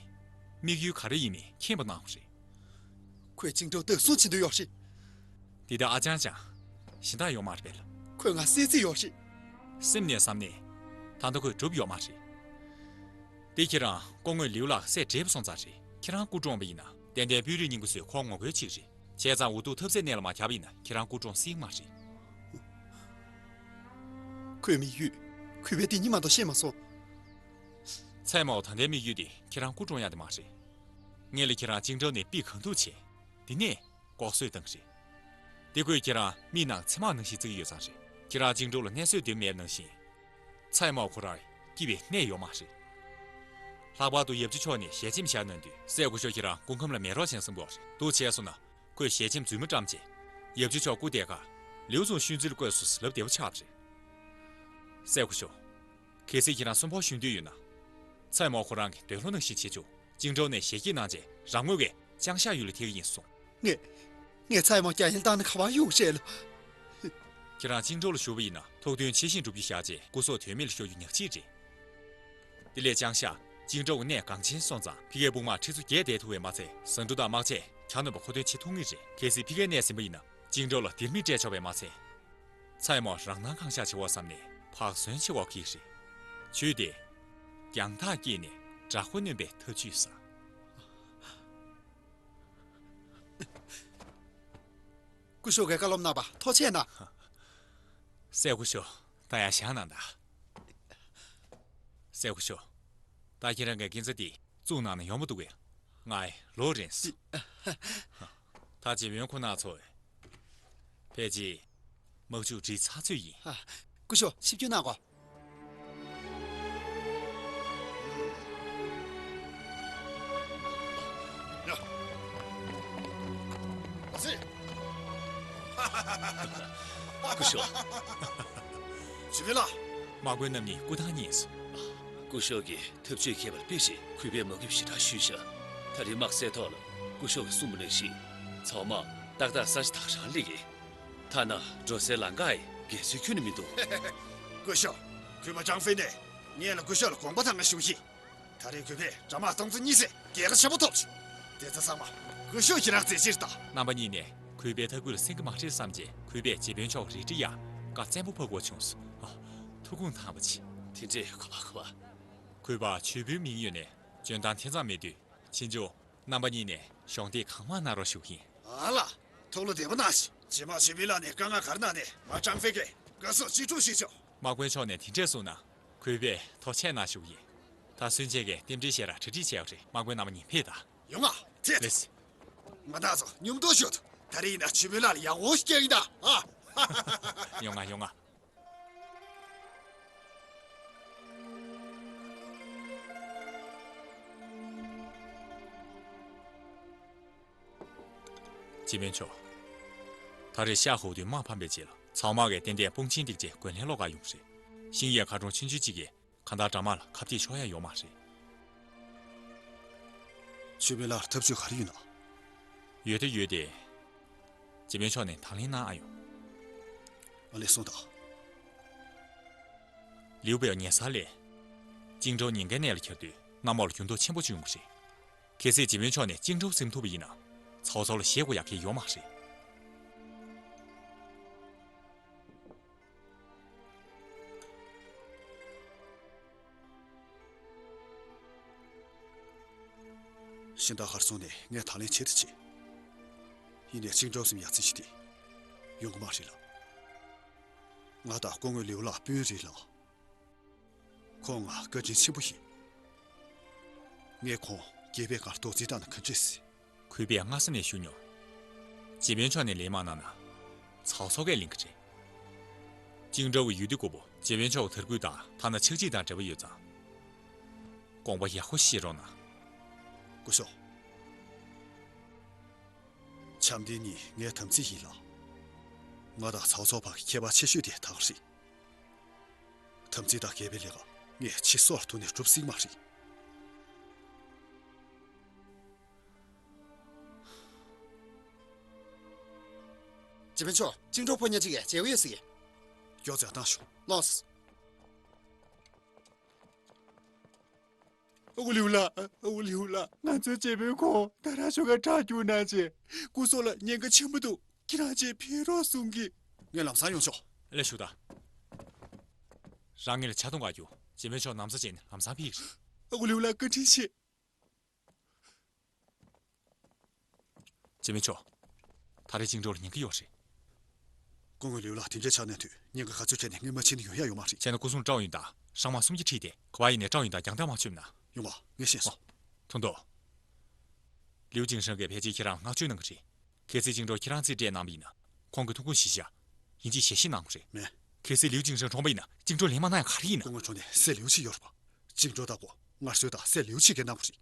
དམིགས་ཡུལ་ག་རེ་ཡིན་མིན་མཁྱེན་པ་གནང་དགོས་རེད། ཁོས་ཅིང་ཀྲོའུ་བདག་བཟུང་བྱེད་འདོད་ཡོད་རེད། འདི་ལྟར་ཨ་ཅང་ཅང་གཞན་དག་ཡོད་མ་རེད་པས་ལགས། ཁོས་ང་བསད་རྩིས་ཡོད་རེད། སེམས་ནས་བསམ་ནས། ད་ལྟ་ཁོས་སྒྲུབ་ཡོད་མ་རེད། དེ་ཁྱེད་རང་སྐུ་ངོ་ལིའུ་ལགས་སྲས་བགྲེས་པོ་སོང་ཙང་རེད། ཁྱེད་རང་སྐུ་གྲོངས་པ་ཡིན་ན་ཏན་ཏན་དཔོན་རིགས་རྙིང་པ་ཚོས་ཁོར་ངོ་རྒོལ་བྱེད་ཀྱི་རེད། བྱས་ཙང་འུ་ཐུག་ཐབས་ཟད་གནས་ལ་མ་བཀྱགས་པ་ཡིན་ན་ཁྱེད་རང་སྐུ་གྲོངས་སྲིད་ཀྱི་མ་རེད། ཁོའི་དམིགས་ཡུལ་གུས་པས་འདི་གཉིས་མ་གཏོགས་ཤེས་མ་སོང་། ཚའེ་མའོ་ད་ལྟའི་དམིགས་ཡུལ་དེ་ཁྱེད་རང་སྐུ་གྲོངས་ཡག་དེ་མ་རེད། སྔོན་ལ་ཁྱེད་རང་ཅིང་ཀྲོའུ་ནས་པི་གང་ཐུག་བྱས། དེ་ནས་ལྐོག་གསོད་བཏང་རེད། དེ་ཁོས་ཁྱེད་རང་མིག་ནང་ཚེར་མ་ནང་བཞིན་བརྩི་གི་ཡོད་ཙང་རེད། ཁྱེད་རང་ཅིང་ཀྲོའུ་ལ་གནས་བཟོད་འདོད་མེད་པ་ནང་བཞིན། ཚའེ་མའོ་ཁོ་རང་སྐྱིད་པའི་གནས་ཡོད་མ་རེད། ལྷག་པར་དུ་ཡབ་ཆེན་མཆོག་ནས་ཞལ་ཆེམས་བཞག་གནང་དུས་སྲས་སྐུ་ཞབས་ཁྱེད་རང་སྐུ་ཁམས་ལ་མེད་རོགས་བྱེད་བསམ་གི་ཡོད་རེད། འདུག་བྱས་སོང་ན་ཁོས་ཞལ་ཆེམས་རྫུན་མ་བཀྲམ་བྱས། ཡབ་ཆེན་མཆོག་སྐུ་དེ་ག་ལིའུ་ཙུང་ཤུན་ཙི་ལ་བསྐོས་སོང་ཟེར་ལབ་བདེ་པོ་ཆགས་པ་རེད། སྲས་སྐུ་ཞབས། གལ་སྲིད་ཁྱེད་རང་གསོན་པོར་བཞུགས་འདོད་ཡོད་ན། ཚའེ་མའོ་ཁོ་རང་གི་འདོད་བློ་ནང་བཞིན་བྱེད་ཆོག་ཅིང་ཀྲོའུ་ནས་ཞལ་གྱིས་གནང་རྗེས་རང་ངོས་ཀྱིས་ཅང་ཤ་ཡུལ་ལ་ཐད་ཀྱི་ཡིན་གསུངས། ངས། ངས་ཚའེ་མའོ་རྒྱ་ཡན་བཏང་ནས་ག་པར་གཡུག་བྱས་ལ། ཁྱེད་རང་ཅིང་ཀྲོའུ་ལ་བཞུགས་པ་ཡིན་ན་ཐུགས་འདུན་ཆེ་ཞིང་འགྲུབ་རྒྱུ་བཞག་རྗེས་སྐུ་སྲོག་དོན་མེད་ལ་ཤོར་རྒྱུ་ཉག་གཅིག་རེད། དེ་ལས་ཅང་ཤ་ཅིང་ཀྲོའུ་གནས་འགངས་ཆེན་སོང་ཙང་ཕ་གིའི་དཔུང་དམག་ཁྲི་ཚོ་བརྒྱད་བསྡད་ཐུབ་པས་མ་ཚད་ཟ་འབྲུ་དང་དམག་ཆས་གྱ་ནོམ་པ་མཁོ་འདོན་བྱེད་ཐུབ་ངེས་རེད། གལ་སྲིད་ཕ་གིར་གནས་ཟིན་པ་ཡིན་ན་ཅིང་ཀྲོའུ་ལ་སྡེར་མིག་སྤྲད་ཆོག་པས་མ་ཚད། ཚའེ་མོ་རང་སྣང་གང་ཤར་བྱེད་འོག་བསམ་ནས་བག་ཟོན་བྱེད་འོག་གིས་རེད། ཇུས་དེ། རྒྱང་ཐག་བཀྱེད་ནས་དྲག་པོ་གནོན་པའི་ཐབས་ཇུས་ཟ། སྐུ་ཞབས་ཀྱིས་བཀའ་སློབ་གནང་བ་ཐུགས་རྗེ་གནང་། སྲས་སྐུ་ཞབས་ད་ཡར་བཞེངས་གནང་དང་། སྲས་སྐུ་ཞབས། ད་ཁྱེད་རང་གི་སྐས་འཛེག་དེ་བཙུགས་གནང་ན་ཡོང་མི་འདུག་གས། ང་ལོ་རན་སོང་། ད་རྗེ་དཔོན་ཁོ་ན་ཚོ། ཕལ་ཆེར་དམག་ཇུས་སྒྲིལ་ཚར་ཚོད་ཡིན། ཨ། སྐུ་ཞབས་ཆིབས་བསྒྱུར་གནང་གོ། ཡ། ཨ་ཙི། སྐུ་ཞབས། ཇི་མི་ལ། དམག་དཔོན་རྣམ་གཉིས་སྐུ་ཐང་རྙེད་སོང་། སྐུ་ཞབས་ཀྱིས་ཐབས་ཇུས་མཁས་པར་དཔེ་ཞིག་གུས་པས་མ་གུས་ཞེ་དྲག་ཞུས་བཞག་ད་རེས་དམག་སའི་ཐོག་ལ་སྐུ་ཞབས་ཀྱིས་གསུངས་པ་ནང་བཞིན་ཚང་མ་ཏག་ཏག་ས་ཆ་དང་རང་སླེབས་ཡིན། ཐ་ན་འགྲོ་སའི་ལམ་ཁ་ཡི་འགལ་འཛོལ་ཁྱོན་ནས་མི་འདུག་སྐུ་ཞབས། གུས་པ་ཀྲང་ཧྥེ་ནས་ངེད་ལ་སྐུ་ཞབས་ལ་དགོངས་པ་དང་ང་ཞུ་ཡིན། ད་རེས་གུས་པས་དགྲ་དམག་སྟོང་ཚོ་གཉིས་སེ་རྒྱལ་ཁ་ཆེན་པོ་ཐོབ་བྱུང་། དེ་ཚོ་ཚང་མ་སྐུ་ཞབས་ཁྱེད་རང་མཛད་རྗེས་རེད་ད། རྣམ་པ་གཉིས་ནས་གུས་པའི་ཐ་གུས་ལ་སེང་གེ་མ་ཁྲིད་བསམ་རྗེས་གུས་པས་རྗེ་དཔོན་མཆོག་རེ་ཁྲིད་ཡག་བཀའ་བཙན་པོ་ཕབ་དགོས་བྱུང་སོང་། ཨ། ཐུགས་དགོངས་དམ་པ་ཆེ། དེ་འདྲས་གོ་བ་གོ་བ། གུས་པ་ཇུས་འབུལ་མིང་ཡོད་ནས་འཇོན་ཐང་ཐེ་ཚོམ་མེད་དུས་ཕྱིན་ཆོག་རྣམ་པ་གཉིས་ནས་གཞོགས་འདེགས་གང་མང་གནང་རོགས་ཞུ་གི་ཡིན། ཨ་ལ། ཐུགས་བློ་བདེ་པོ་གནང་ཞིག་རྗེས་མ་ཇུས་འབུལ་ལགས་ནས་དཀའ་ངལ་ག་རེ་གནང་ནས་ང་ཀྲང་ཧྥེ་གིས་དགའ་བསུ་ཅི་སྒྲུབ་ཞུས་ཆོག་དམག་དཔོན་མཆོག་ནས་དེ་འདྲས་གསུངས་ན་གུས་པས་ཐུགས་རྗེ་གནང་ཞུ་གི་ཡིན། ད་སུན་ཆད་ཀྱིས་རྟེན་འབྲེལ་བཤད་ར་གྲ་སྒྲིག་བྱས་ཡོད་རེད། དམག་དཔོན་རྣམ་པ་གཉིས་ཕེབས་དང་། ཡོང་ང་། ཐད། ལེགས། ང་རང་ཚོ་མཉམ་དུ་ཞོག་ད་རེས་ཡིན་ན་ཇུས་འབུལ་ལགས་ལ་ཡག་པོ་ཞིག་སྐྱེལ་གི་ད། ཨ། ཡོང་ང་ཡོང་ང་། རྗེ་དཔོན་མཆོག་ད་རེས་ཤར་ཧུའུ་ཏུའི་དམག་ཕམ་པའི་རྗེས་ལ་ཚའོ་དམག་གིས་ཏན་ཏན་དཔུང་ཆེན་བཏེགས་རྗེས་རྒོལ་ལན་སློག་གར་ཡོང་གི་རེད། ཤིང་ཡའི་མཁར་གྲོང་ཆུང་ཆུང་གཅིག་གིས་གང་ལྟར་དགྲ་དམག་ལ་ཁ་གཏད་གཅོག་ཡ་ཡོད་མ་རེད། ཇུས་འབུལ་ལགས་ཐབས་ཇུས་ག་རེ་ཡོད་ན། ཡོད་དེ་ཡོད་དེ། རྗེ་དཔོན་མཆོག་ནས་དང་ལེན་གནང་ཨ་ཡོང་། ཨ་ལས་གསུངས་དང་། ལིའུ་པེའོ་ཉེ་སར་ལས། ཅིང་ཀྲོའུ་ཉེན་ཁའི་གནས་ལ་གྱར་དུས་གནམ་འོག་ལ་འགྱུར་ལྡོག་ཆེན་པོ་བྱུང་གི་རེད། གལ་སྲིད་རྗེ་དཔོན་མཆོག་ནས་ཅིང་ཀྲོའུ་ཟིན་ཐུབ་པ་ཡིན་ན། ཚའོ་ཚའོ་ལ་ཞེད་དགོས་ཡ་གང་ཡོད་མ་རེད། གཞན་དག་གར་སོང་ནས་ངས་ད་ལན་བྱེད་དུ་བྱེད། ཡིན་ནའི་ཅིང་ཀྲོའུ་སེམས་ཡ་མཚན་ཞིག་དེ་ཡོང་གི་མ་རེད་ལགས། ང་དང་སྐུ་ངོ་ལིའུ་ལགས་སྤུན་རེད་ལགས། ཁོང་ང་བཀའ་དྲིན་ཆེན་པོ་ཡིན། ངས་ཁོང་རྒྱལ་པོའི་སྒར་རྡོག་རྫིས་བཏང་ན་ག་འདྲས། གུས་པས་སྔ་ས་ནས་ཞུ་མྱོང་། ཇེ་པིན་མཆོག་ནས་ལན་མ་གནང་ན། ཚའོ་ཚའོ་གིས་ལེན་གི་རེད། ཅིང་ཀྲོའུ་གི་ཡུལ་དེ་དགུ་པོ་ཇེ་པིན་མཆོག་གི་དར་རྒུད་དང་ཐ་ན་ཆག་འཇིག་དང་འབྲེལ་བ་ཡོད་ཙང་། དགོངས་པ་ཡག་པོ་བཞེས་རོགས་གནང་། སྐུ་ཞབས། བྱམས་ལྡན་གཉིས་ངའི་དམ་ཚིག་ཡིན་ལགས། ང་དང་ཚའོ་ཚའོ་བར་གྱི་ཁྱད་པར་ཆེ་ཤོས་དེ་ད་ག་རེད། དམ་ཚིག་དང་འགལ་བའི་ལས་ཀ་ངས་ཕྱི་སོར་དུ་ནས་སྒྲུབ་སྲིད་མ་རེད། ཇེ་པིན་མཆོག་ཅིང་ཀྲོའུ་ཕོ་ཉ་གཅིག་གིས་མཇལ་གི་ཡོད་ཟེར་གི། མགྱོགས་ཙམ་བཏང་ཤོག་ལགས་སོ། ཨ་ཁུ་ལིའུ་ལགས། ཨ་ཁུ་ལིའུ་ལགས། ང་ཚོའི་ཇེ་པིན་ཁོང་ད་རང་ཤོག་ག་ཁྲག་སྐྱུག་གནང་བྱས། སྐུ་སྲོག་ལ་ཉེན་ཁ་ཆེན་པོ་འདུག་ཁྱེད་རང་ཅིག་ཕེབས་རོགས་གསུང་གི། ངས་ལམ་སང་ཡོང་ཆོག་ལས་ཞུགས་དང་། རང་ངེད་ལ་ཇ་འཐུང་ག་རྒྱུགས། ཇེ་པིན་མཆོག་ན་བཟའ་བྱས་ནས་ལམ་སང་ཕེབས་ཀྱི་རེད། ཨ་ཁུ་ལིའུ་ལགས་བཀའ་དྲིན་ཆེ། ཇེ་པིན་མཆོག་ད་རེས་ཅིང་ཀྲོའུ་ལ་ཉེན་ཁ་ཡོད་རེད། སྐུ་ངོ་ལིའུ་ལགས་དེ་འདྲའི་ཆགས་གནས་དུས་ཉེན་ཁ་ག་ཚོད་འཕྲད་ནས་ངས་མ་ཕྱིན་ན་ཡོང་ཡ་ཡོད་མ་རེད། བྱས་ན་སྐུ་སྲུང་ཀྲའོ་ཡུན་དང་ཧྲང་མ་གསུམ་གྱིས་ཁྲིད་དེ་ག་པར་ཡིན་ནའི་ཀྲའོ་ཡུན་དང་རྒྱང་ཐག་མ་ཆོད་ན། ཡོང་བ་ངས་ཤེས་སོང་། ཐུང་ཐུང་། ལིའུ་ཅིང་ཧྲེང་གིས་ཕལ་ཆེར་ཁྱེད་རང་ལ་བསྔགས་བརྗོད་གནང་གི་རེད། གལ་སྲིད་ཅིང་ཀྲོའུ་ཁྱེད་རང་ཚོས་སྤྲད་གནང་བ་ཡིན་ན། ཁོང་གིས་ཐུགས་ཁུར་གཞིར་བཞག་ཡིན་གཅིག་ཞལ་བཞེས་གནང་དགོས་རེད། མེད། གལ་སྲིད་ལིའུ་ཅིང་ཧྲེང་གྲོངས་པ་ཡིན་ན་ཅིང་ཀྲོའུ་ལན་མ་གནང་ཡང་ག་རེ་ཡིན་ན། སྐུ་ངོ་མཆོག་ནས་སྲས་ལིའུ་ཆི་ཡོད་རེད་པ། ཅིང་ཀྲོའུ་བདག་པོ་ངར་གསོ་དང་སྲས་ལིའུ་ཆི་གིས་གནང་དགོས་རེད།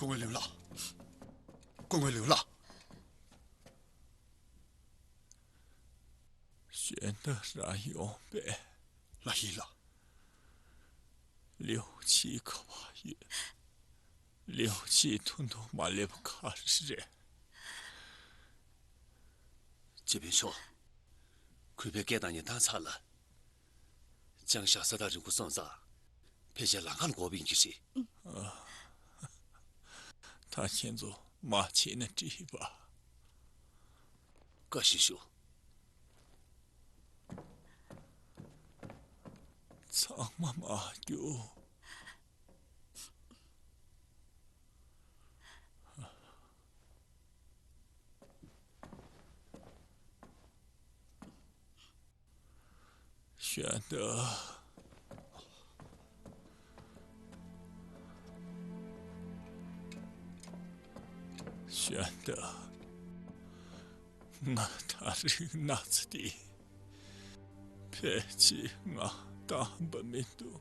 སྐུ་ངོ་ལིའུ་ལགས། སྐུ་ངོ་ལིའུ་ལགས། གཞན་དག་རང་ཡོང་པས། ལགས་ཡིན་ལགས། ལིའུ་ཆི་ག་པར་ཡོད། ལིའུ་ཆི་ཐུང་ཐུང་མ་སླེབས་ག་རེ་རེད། ཇེ་པིན་མཆོག་གུས་པས་སྐད་བཏང་ནས་བཏང་ཚར་ལ། ཅང་ཤ་ས་ཐག་རིང་པོ་སོང་ཙང་། ཕལ་ཆེར་ལམ་ཁ་ལ་འགོར་བ་ཡིན་གྱི་རེད། ད་ཁྱེད་ཚོ་མ་ཕྱིན་ན་འགྲིག་པ། བཀའ་བཞིན་ཞུ། ཚང་མ་མར་རྒྱུགས། གཞན་དག་གཞན་དག་ང་ད་རེས་ན་ཚ་དེ། ཕལ་ཆེར་ང་དམ་པ་མི་འདུག་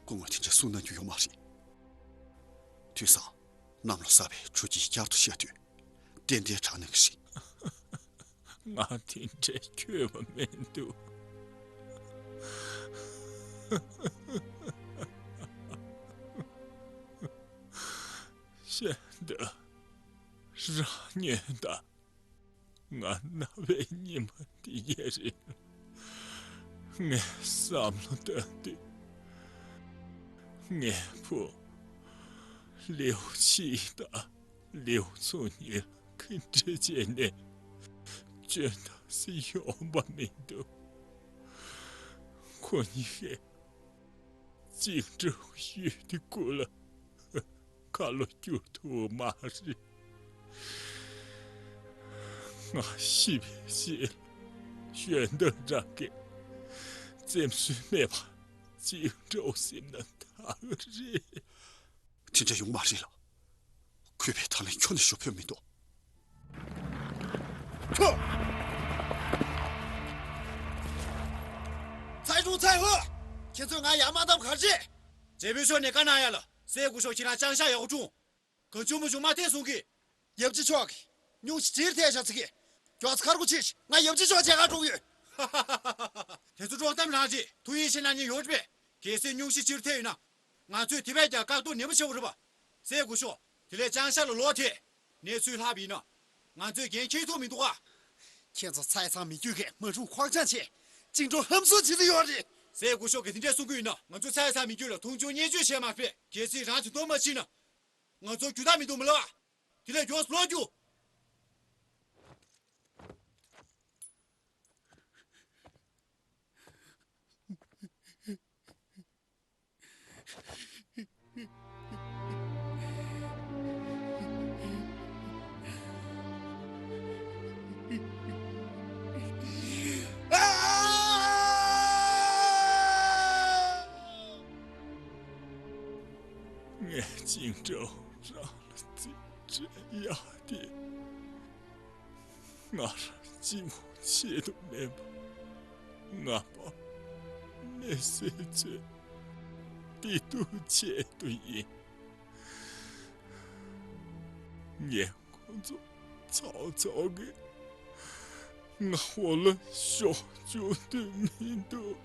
སྐུ་ངོ་དེ་འདྲ་གསུང་གནང་རྒྱུ་ཡོད་མ་རེད། དུས་སང་གནམ་ལོ་གསར་པའི་དྲོ་སྐྱིད་བསྐྱར་དུ་ཤར་དུས། ཏན་ཏན་དྲག་གནང་གི་རེད། ང་དེ་འདྲའི་འཁྱོལ་བ་མི་འདུག་གཞན་དག་རང་ཉིད་དང་། ང་རྣ་བའི་ཉི་མ་འདི་གས་རེད། ངས་བསམ་བློ་བཏང་དུས། ངའི་བུ་ལིའུ་ཆི་དང་ལིའུ་ཚུང་གཉིས་ལ་ག་འདྲ་བྱས་ནས་སྐྱོན་བཏགས་སྲིད་ཡོང་བ་མི་འདུག་ཁོ་གཉིས་ཀས་ཅིང་ཀྲོའུ་ཡུལ་དེ་དགུ་ལ་ཁ་ལོ་བསྒྱུར་ཐུབ་མ་རེད། ང་ཤི་བའི་རྗེས་ལ་གཞན་དག་རང་གིས་བཙེམ་སྲོལ་མེད་པ་ཅིང་ཀྲོའུ་སེམས་ན་ཐག་རེད། དེ་འདྲ་ཡོང་མ་རེད་ལགས། གུས་པས་ད་ལན་ཁྱོན་ནས་ཞུ་ཕོད་མི་འདུག་ཚའེ་ཀྲུང་ཚའེ་ཧུ། ཁྱེད་ཚོས་ང་ཡར་མ་བཏང་ག་རེ་བྱས། ཇེ་པིན་མཆོག་ནས་བཀའ་གནང་ཡ་ལ་སྲས་སྐུ་ཞབས་ཁྱེད་རང་ཅང་ཤ་ཡག་པོ་བཀྲུང་། གང་བྱུང་མང་བྱུང་མ་འཐེན་གསུང་གི། ཡབ་རྗེ་མཆོག་གིས་སྙུང་གཞི་ལྕི་རུ་ཐེབས་བཞག་ཚིག་གི། མགྱོགས་ཚ་ཁར་གུ་ཆེ་ཞིག་ང་ཡབ་རྗེ་མཆོག་མཇལ་ཁ་འགྲོ་གི་ཡོད། དེ་ཚོ་དཀྲོག་གཏམ་རང་རེད། ཐུགས་ཡིད་ཆེས་གནང་མཁན་ཡོད་རེད་པས། གལ་སྲིད་སྙུང་གཞི་ལྕི་རུ་ཐེབས་ཡོད་ན། ང་ཚོས་དེ་བས་ཀྱང་བཀག་སྡོམ་ནན་པོ་བྱེད་དགོས་རེད་པ། སྲས་སྐུ་ཞབས། དེ་ལས་ཅང་ཤ་ལ་ལོག་ཐེབས། གནས་ཚུལ་ལྷག་པ་ཡིན་ན། ང་ཚོས་འགན་འཁྱེར་ཐུབ་མི་འདུག་ག་ཁྱེད་ཚོ་ཚ་ཡི་ཚང་མི་རྒྱུད་ཀྱིས་མ་རུང་ཁོག་བཅངས་བྱས། ཅིང་ཀྲོའུ་ཧམ་བཟུང་བྱེད་ཀྱི་ཡོད་རེད། སྲས་སྐུ་ཞབས་ཀྱིས་དེ་འདྲས་གསུང་གི་ཡོད་ན། ང་ཚོ་ཚ་ཡ་ཚ་མི་རྒྱུད་ལ་མཐོང་ཆུང་བརྙས་བཅོས་བྱས་མ་ཕེབས། གལ་སྲིད་རང་དེ་མཐོང་མ་ཕྱིན་ན། ང་ཚོ་རྒྱུ་དག་མི་འདུག་མ་ལབ་ཨ། དེ་ལས་མགྱོགས་སུ་ལོག་རྒྱུགས། ངས་ཅིང་ཀྲོའུ་རང་ལ་རྩིས་སྤྲད་ཡག་དེ། ང་རང་གཅིག་པོ་ཆེད་དུ་མིན་པར། ང་པ་མི་སེར་ཚོའི་བདེ་སྡུག་ཆེད་དུ་ཡིན། ངས་ཁོ་ཚོ་ཚོགས་ཚོགས་ཀྱིས་ང་འོག་ལ་ཞོག་བཅུག་འདོད་མི་འདུག།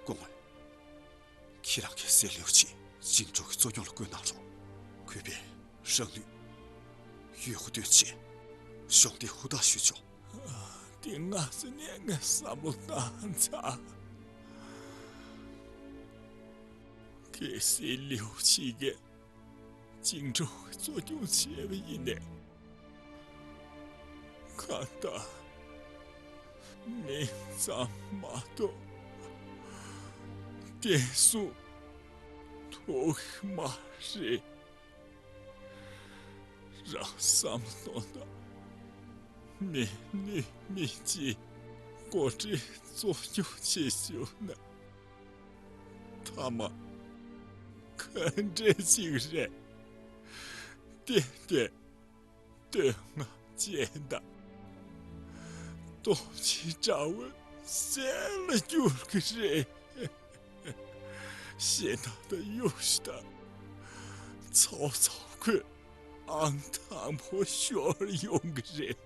སྐུ་ངོ། ཁྱེད་རང་གི་སྲས་ལིའུ་ཆི་ཅིང་ཀྲོའུ་གི་གཙོ་སྐྱོང་ལ་བསྐོས་གནང་རོགས། གུས་པས་རང་ནུས་ཡོད་དགུ་བཏོན་བྱས་གཞོགས་འདེགས་ཧུར་ཐག་ཞུས་ཆོག། དེ་སྔ་ས་ནས་ངས་བསམ་བློ་བཏང་ཚར། གལ་སྲིད་ལིའུ་ཆི་གིས་ཅིང་ཀྲོའུ་གི་གཙོ་སྐྱོང་བྱས་པ་ཡིན་ནའི། ཁ་བརྡ་མིང་ཙམ་མ་གཏོགས་བརྟན་སྲུང་ཐུབ་ཀྱི་མ་རེད། རང་བསམ་བློ་གཏོང་དང་། མི་ནུས་མི་གཅིག་འགོ་ཁྲིད་གཙོ་སྐྱོང་བྱེད་བཅུག་ན། མཐའ་མ་ག་འདྲས་ཅིག་རེད། ཏན་ཏན་བསྟོད་བསྔགས་ཅན་དང་སྟོབས་ཆེན་འདྲ་བོའི་སྲས་ལ་འགྱུར་གྱི་རེད། ཞེ་སྡང་དང་གཡོ་ཞིབ་དང་ཚོགས་ཚོགས་ཁོས་ཨང་དང་པོ་ཤོར་ཡོང་གི་རེད།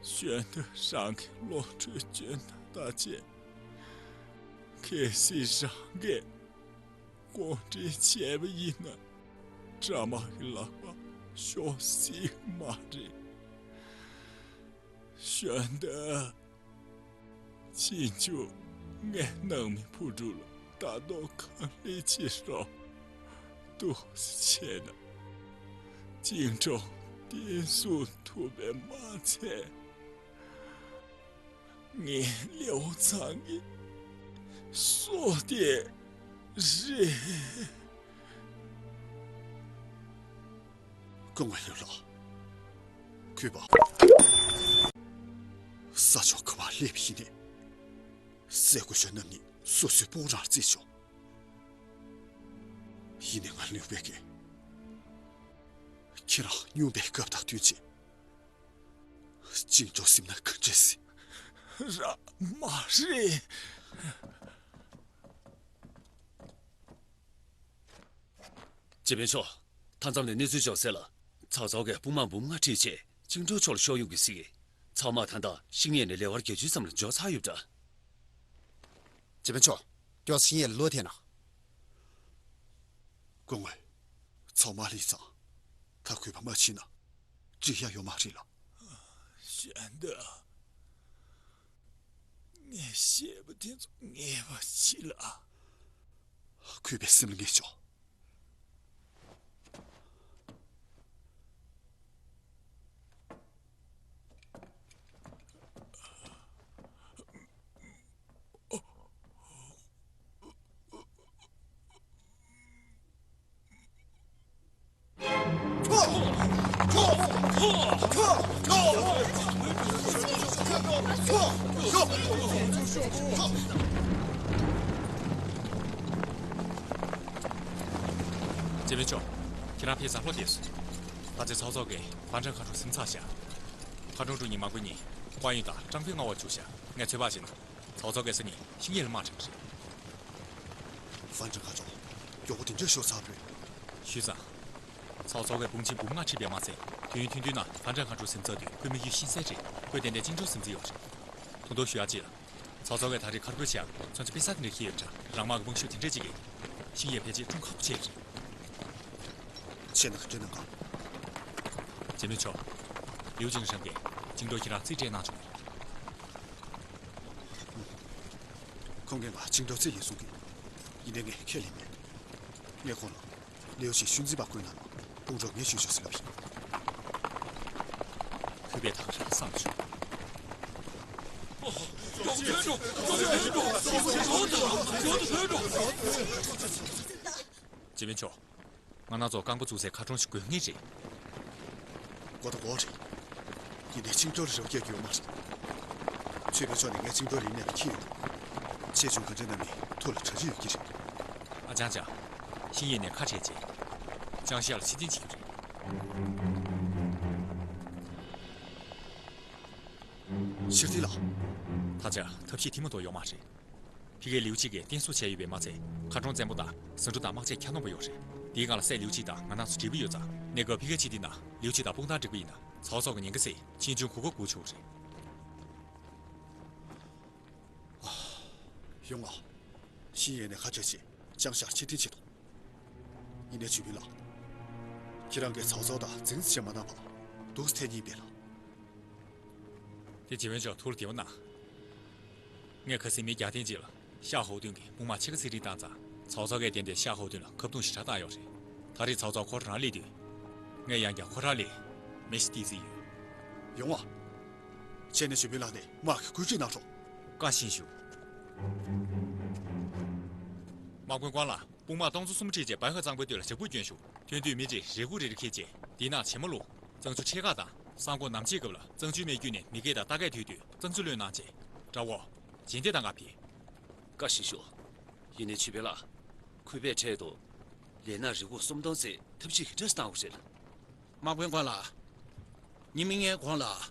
གཞོན་དུས་རང་གི་བློ་གྲོས་སྐྱོན་དང་བརྟག་དཔྱད། གལ་སྲིད་རང་གིས་གོ་སྒྲིག་བྱས་པ་ཡིན་ན། དགྲ་དམག་གི་ལག་པར་ཤོར་སྲིད་མ་རེད། གཞོན་དུ་ཕྱིན་ཆུ་ངས་ནང་མི་བུ་ཕྲུག་ལ་ལྟ་རྟོག་གང་ལེགས་བྱེད་རོགས། འདུག་སེ་བྱས་ན་ཅིང་ཀྲོའུ་བརྟན་སྲུང་ཐུབ་པས་མ་ཚད། ངའི་ལེའུ་ཚང་གི་སྲོག་དེ་རེད། སྐུ་ངོ་ཡུལ་ལ། གུས་པ། ས་ཕྱོགས་ག་པར་སླེབས་ཡིན་ནའི། སྲས་སྐུ་ཞབས་རྣམ་གཉིས་སོ་སོའི་སྤུན་རང་རྩིས་ཆོག། ཡིན་ནའི་ང་ལུས་པའི་གི། ཁྱེད་རང་སྨྱུང་པའི་སྐབས་དང་བསྟུན་ཆེད། ཅིང་ཀྲོའུ་སེམས་ན་ག་འདྲས་སྲིད། ར་མ་རེད། སྤྱི་དཔོན་མཆོག། མཐའ་མཚམས་ནས་གནས་ཚུལ་འབྱོར་གསལ་ལ། ཚའོ་ཚའོ་གིས་དཔུང་དམག་འབུམ་ལྔ་ཁྲིད་བྱས་ཅིང་ཀྲོའུ་ཕྱོགས་ལ་ཤོར་ཡོང་གི་ཟེར་གི། ཚའོ་དམག་ད་ལྟ་ཤིང་ཡས་ནས་ལེ་དབར་བརྒྱད་ཅུ་ཙམ་ལ་འབྱོར་ཚར་ཡོད་པ་འདྲ། སྤྱི་དཔོན་མཆོག། མགྱོགས་ཤིང་ཡས་ལོ་ཐེ་ན། སྐུ་ངོ། ཚའོ་དམག་སླེབས་ཙང་ད་གུས་པ་མ་ཕྱིན་ན་འགྲིག་ཡག་ཡོད་མ་རེད་ལ། གཞོན་དུ། ངས་བཤད་པ་དེ་ཚོ་ངེས་པ་བྱེད་ལ། གུས་པས་སེམས་ལ་ངེས་ཆོག། སྤྱི་དཔོན་མཆོག། ཁྱེད་རང་ཕེབས་གཟའ་ལྷག་བསྡད་སོང་། ད་ཆ་ཚའོ་ཚའོ་གིས་ཧྥན་ཁྲང་མཁའ་འགྲོ་ཟིན་ཚར་ཤག། མཁའ་འགྲོ་དྲུང་ཉིན་མ་དགོས་ཉིན་ཧྭ་ཡུན་དང་ཀྲང་ཧྥེང་མངགས་པ་བཅུག་ཤག། ངས་ཚོད་དཔག་བྱས་ན། ཚའོ་ཚའོ་གིས་སང་ཉིན་ཤིང་ཡས་ལ་དམག་འཁྲིད་ཀྱི་རེད། ཧྥན་ཁྲང་མཁའ་འགྲོ་མགྱོགས་པོ་དེ་འདྲས་ཤོར་ཚར་བས། ཞུས་ཙང་། ཚའོ་ཚའོ་གིས་དཔུང་ཆེན་འབུམ་ལྔ་ཁྲིད་པས་མ་ཚད། དུས་ཡུན་ཐུང་ཐུང་ནང་ཧྥན་ཁྲང་མཁའ་འགྲོ་ཟིན་ཚར་དུས་ཁོའི་དམིགས་ཡུལ་ཤེས་གསལ་རེད། ཁོས་ཏན་ཏན་ཅིང་ཀྲོའུ་ཟིན་རྩིས་ཡོད་རེད། ཐུགས་མཐོང་ཞུ་ཡག་ཅིག་ལ། ཚའོ་ཚའོ་གིས་ད་རེས་མཁར་སྒོའི་ཆེད་ཡང་མཚོན་ཆ་དཔེ་གསར་དེ་འདྲ་འཁྱེར་ཡོད་པ་འདྲ། རང་དམག་གི་དཔུང་ཤུགས་དེ་འདྲས་ཅིག་གིས། ཤིང་ཡས་ཕལ་ཆེར་ཁྲོམ་ཁ་པོ་ཆགས་ཀྱི་རེད། བྱས་ན་ག་འདྲ་གནང་ག། སྤྱི་དཔོན་མཆོག། ལིའུ་ཅིན་ཧྲེང་གིས་ཅིང་ཀྲོའུ་ཁྱེད་རང་རྩིས་སྤྲད་གནང་བྱུང་། གཏོང་མཁན་ང་བཅིངས་འགྲོལ་རྩེ་ཡིན་གསུང་གི། ཡིན་ནའི་ངས་ཁས་ལེན་མེད། ངས་ཁོང་ལ་ལིའུ་ཆི་ཤུན་རྩིས་པ་བསྐོས་གནང་ན་དཔུང་གྲོགས་ངས་ཞུས་ཆོག་ཟེར་ལབ་ཡིན། གུས་པས་ད་ག་རང་བསམ་བྱུང་། 这边去。 ང་རང་ཚོ་རྐང་པ་བཙུགས་སའི་མཁར་གྲོང་ཞིག་དགོས་ངེས་རེད། མགོ་དང་མགོ་རེད། ཡིན་ནའི་བཅིངས་འགྲོལ་རེ་བ་རྒྱག་རྒྱུ་ཡོད་མ་རེད། ཆོས་དཔོན་མཆོག་ནས་ངའི་བཅིངས་འགྲོལ་ལེན་གནང་གི་ཁྱི་ཡོད་དོ། ཆེ་ཆུང་ག་འདྲ་གནང་མིན་ཐུགས་ལ་གྲ་སྒྲིག་ཡོད་ཀྱི་རེད། ཨ་ཅང་ཅང་། ཤིང་ཡེ་ནས་ཁ་བྲལ་རྗེས། ཅང་ཤ་ལ་ཕྱིར་འཐེན་བྱེད་རྒྱུ་རེད། ཕྱིར་འཐེན་ལ། ད་ཆ་ཐབས་ཤེས་ཐེངས་མ་གཏོགས་ཡོད་མ་རེད། ཕ་གིར་ལིའུ་ཆི་གིས་བརྟན་བཟུང་བྱས་ཡོད་པས་མ་ཚད། མཁར་གྲོང་བཙན་པོ་དང་ཟ་འབྲུ་དང་དམག་ཆས་ཁྱབ་གདང་པོ་ཡོད་རེད། དེའི་སྒང་ལ་སྲས་ལིའུ་ཆི་དང་ང་རང་ཚོ་འབྲེལ་བ་ཡོད་ཙང་། གནས་སྐབས་ཕ་གིར་ཕྱིར་འཐེན་ན་ལིའུ་ཆི་དང་དཔུང་ཐག་འགྲིག་པ་ཡིན་ན། ཚའོ་ཚའོ་གི་ཉེན་ཁ་སེལ། ཆེ་ཆུང་གོ་སྐབས་དགོས་བྱུང་རེད། ཡོང་ང་། ཤིང་ཡེ་ནས་ཁ་བྲལ་རྗེས་ཅང་ཤ་ཕྱིར་འཐེན་བྱེད་དོ། ཡིན་ནའི་ཇུས་མིན་ལགས། ཁྱེད་རང་གིས་ཚའོ་ཚའོ་དང་འཛིང་རྩིས་བྱེད་མ་གནང་བ་ལ་སྡུག་ཐེབས་ངེས་པས་ལགས། དེ་ཇེ་བོན་མཆོག་ཐུགས་ལ་བདེ་བ་གནང་། ངས་ཁ་སང་མི་རྒྱག་ཐེངས་གཅིག་ལ་ཤ་ཧོའུ་ཏུན་གྱིས་དཔུང་དམག་ཕྱེད་ཀ་ཚད་རིང་བཏང་ཙང་། ཚའོ་ཚའོ་གིས་བརྟེན་ཏེ་ཤ་ཧོའུ་ཏུན་ལ་ཁ་རྡུང་ཞེ་དྲག་བཏང་ཡོད་རེད། ད་རེས་ཚའོ་ཚའོ་ཁོ་རང་སླེབས་དུས། ངས་ཡང་བསྐྱར་ཁོ་རང་ལ་མེ་ཤི་སྟེར་རྩིས་ཡོད། ཡོང་བ། བྱས་ནས་ཇུས་མིན་ལགས་ནས་དམག་གི་བཀོད་སྒྲིག་གནང་རོགས། བཀའ་བཞིན་ཞུ། དམག་དཔོན་ཀོང་ལགས། དཔུང་དམག་སྟོང་ཚོ་གསུམ་ཁྲིད་བྱས་བའི་ཧེ་གཙང་པོའི་སྟོད་ལ་བྱ་འགུལ་བསྐྱོན་ཤོག་ཐོན་དུས་མི་རེས་རེས་འགུལ་རེ་རེ་འཁྱེར་བྱས་དེའི་ནང་བྱེ་མ་བླུགས། གཙང་ཆུ་འཕྲེད་འགག་དང་། སང་དགོང་ནམ་ཕྱེད་སྐབས་ལ་གཙང་ཆུའི་སྨད་རྒྱུད་ནས་མི་སྐད་དང་རྟ་སྐད་ཐོས་དུས་གཙང་ཆུ་གློད་གནང་བྱས། དགྲ་བོ། རྗེས་འདེད་གཏང་ག་ཕེབས། བཀའ་བཞིན་ཤོག་ཡིན་ནའི་ཇུས་མིན་ལགས། ཁུལ་པས་འཕྲལ་དུ་ལས་སྣ་རེ་སྒུག་སུམ་སྟོང་ཙམ་ཐབས་ཤེས་ཞིབ་ཕྲ་ཞིག་གནང་དགོས་རེད། དམག་དཔོན་ཀོང་ལགས། ཉི་མ་ལྔའི་གོང་ལ་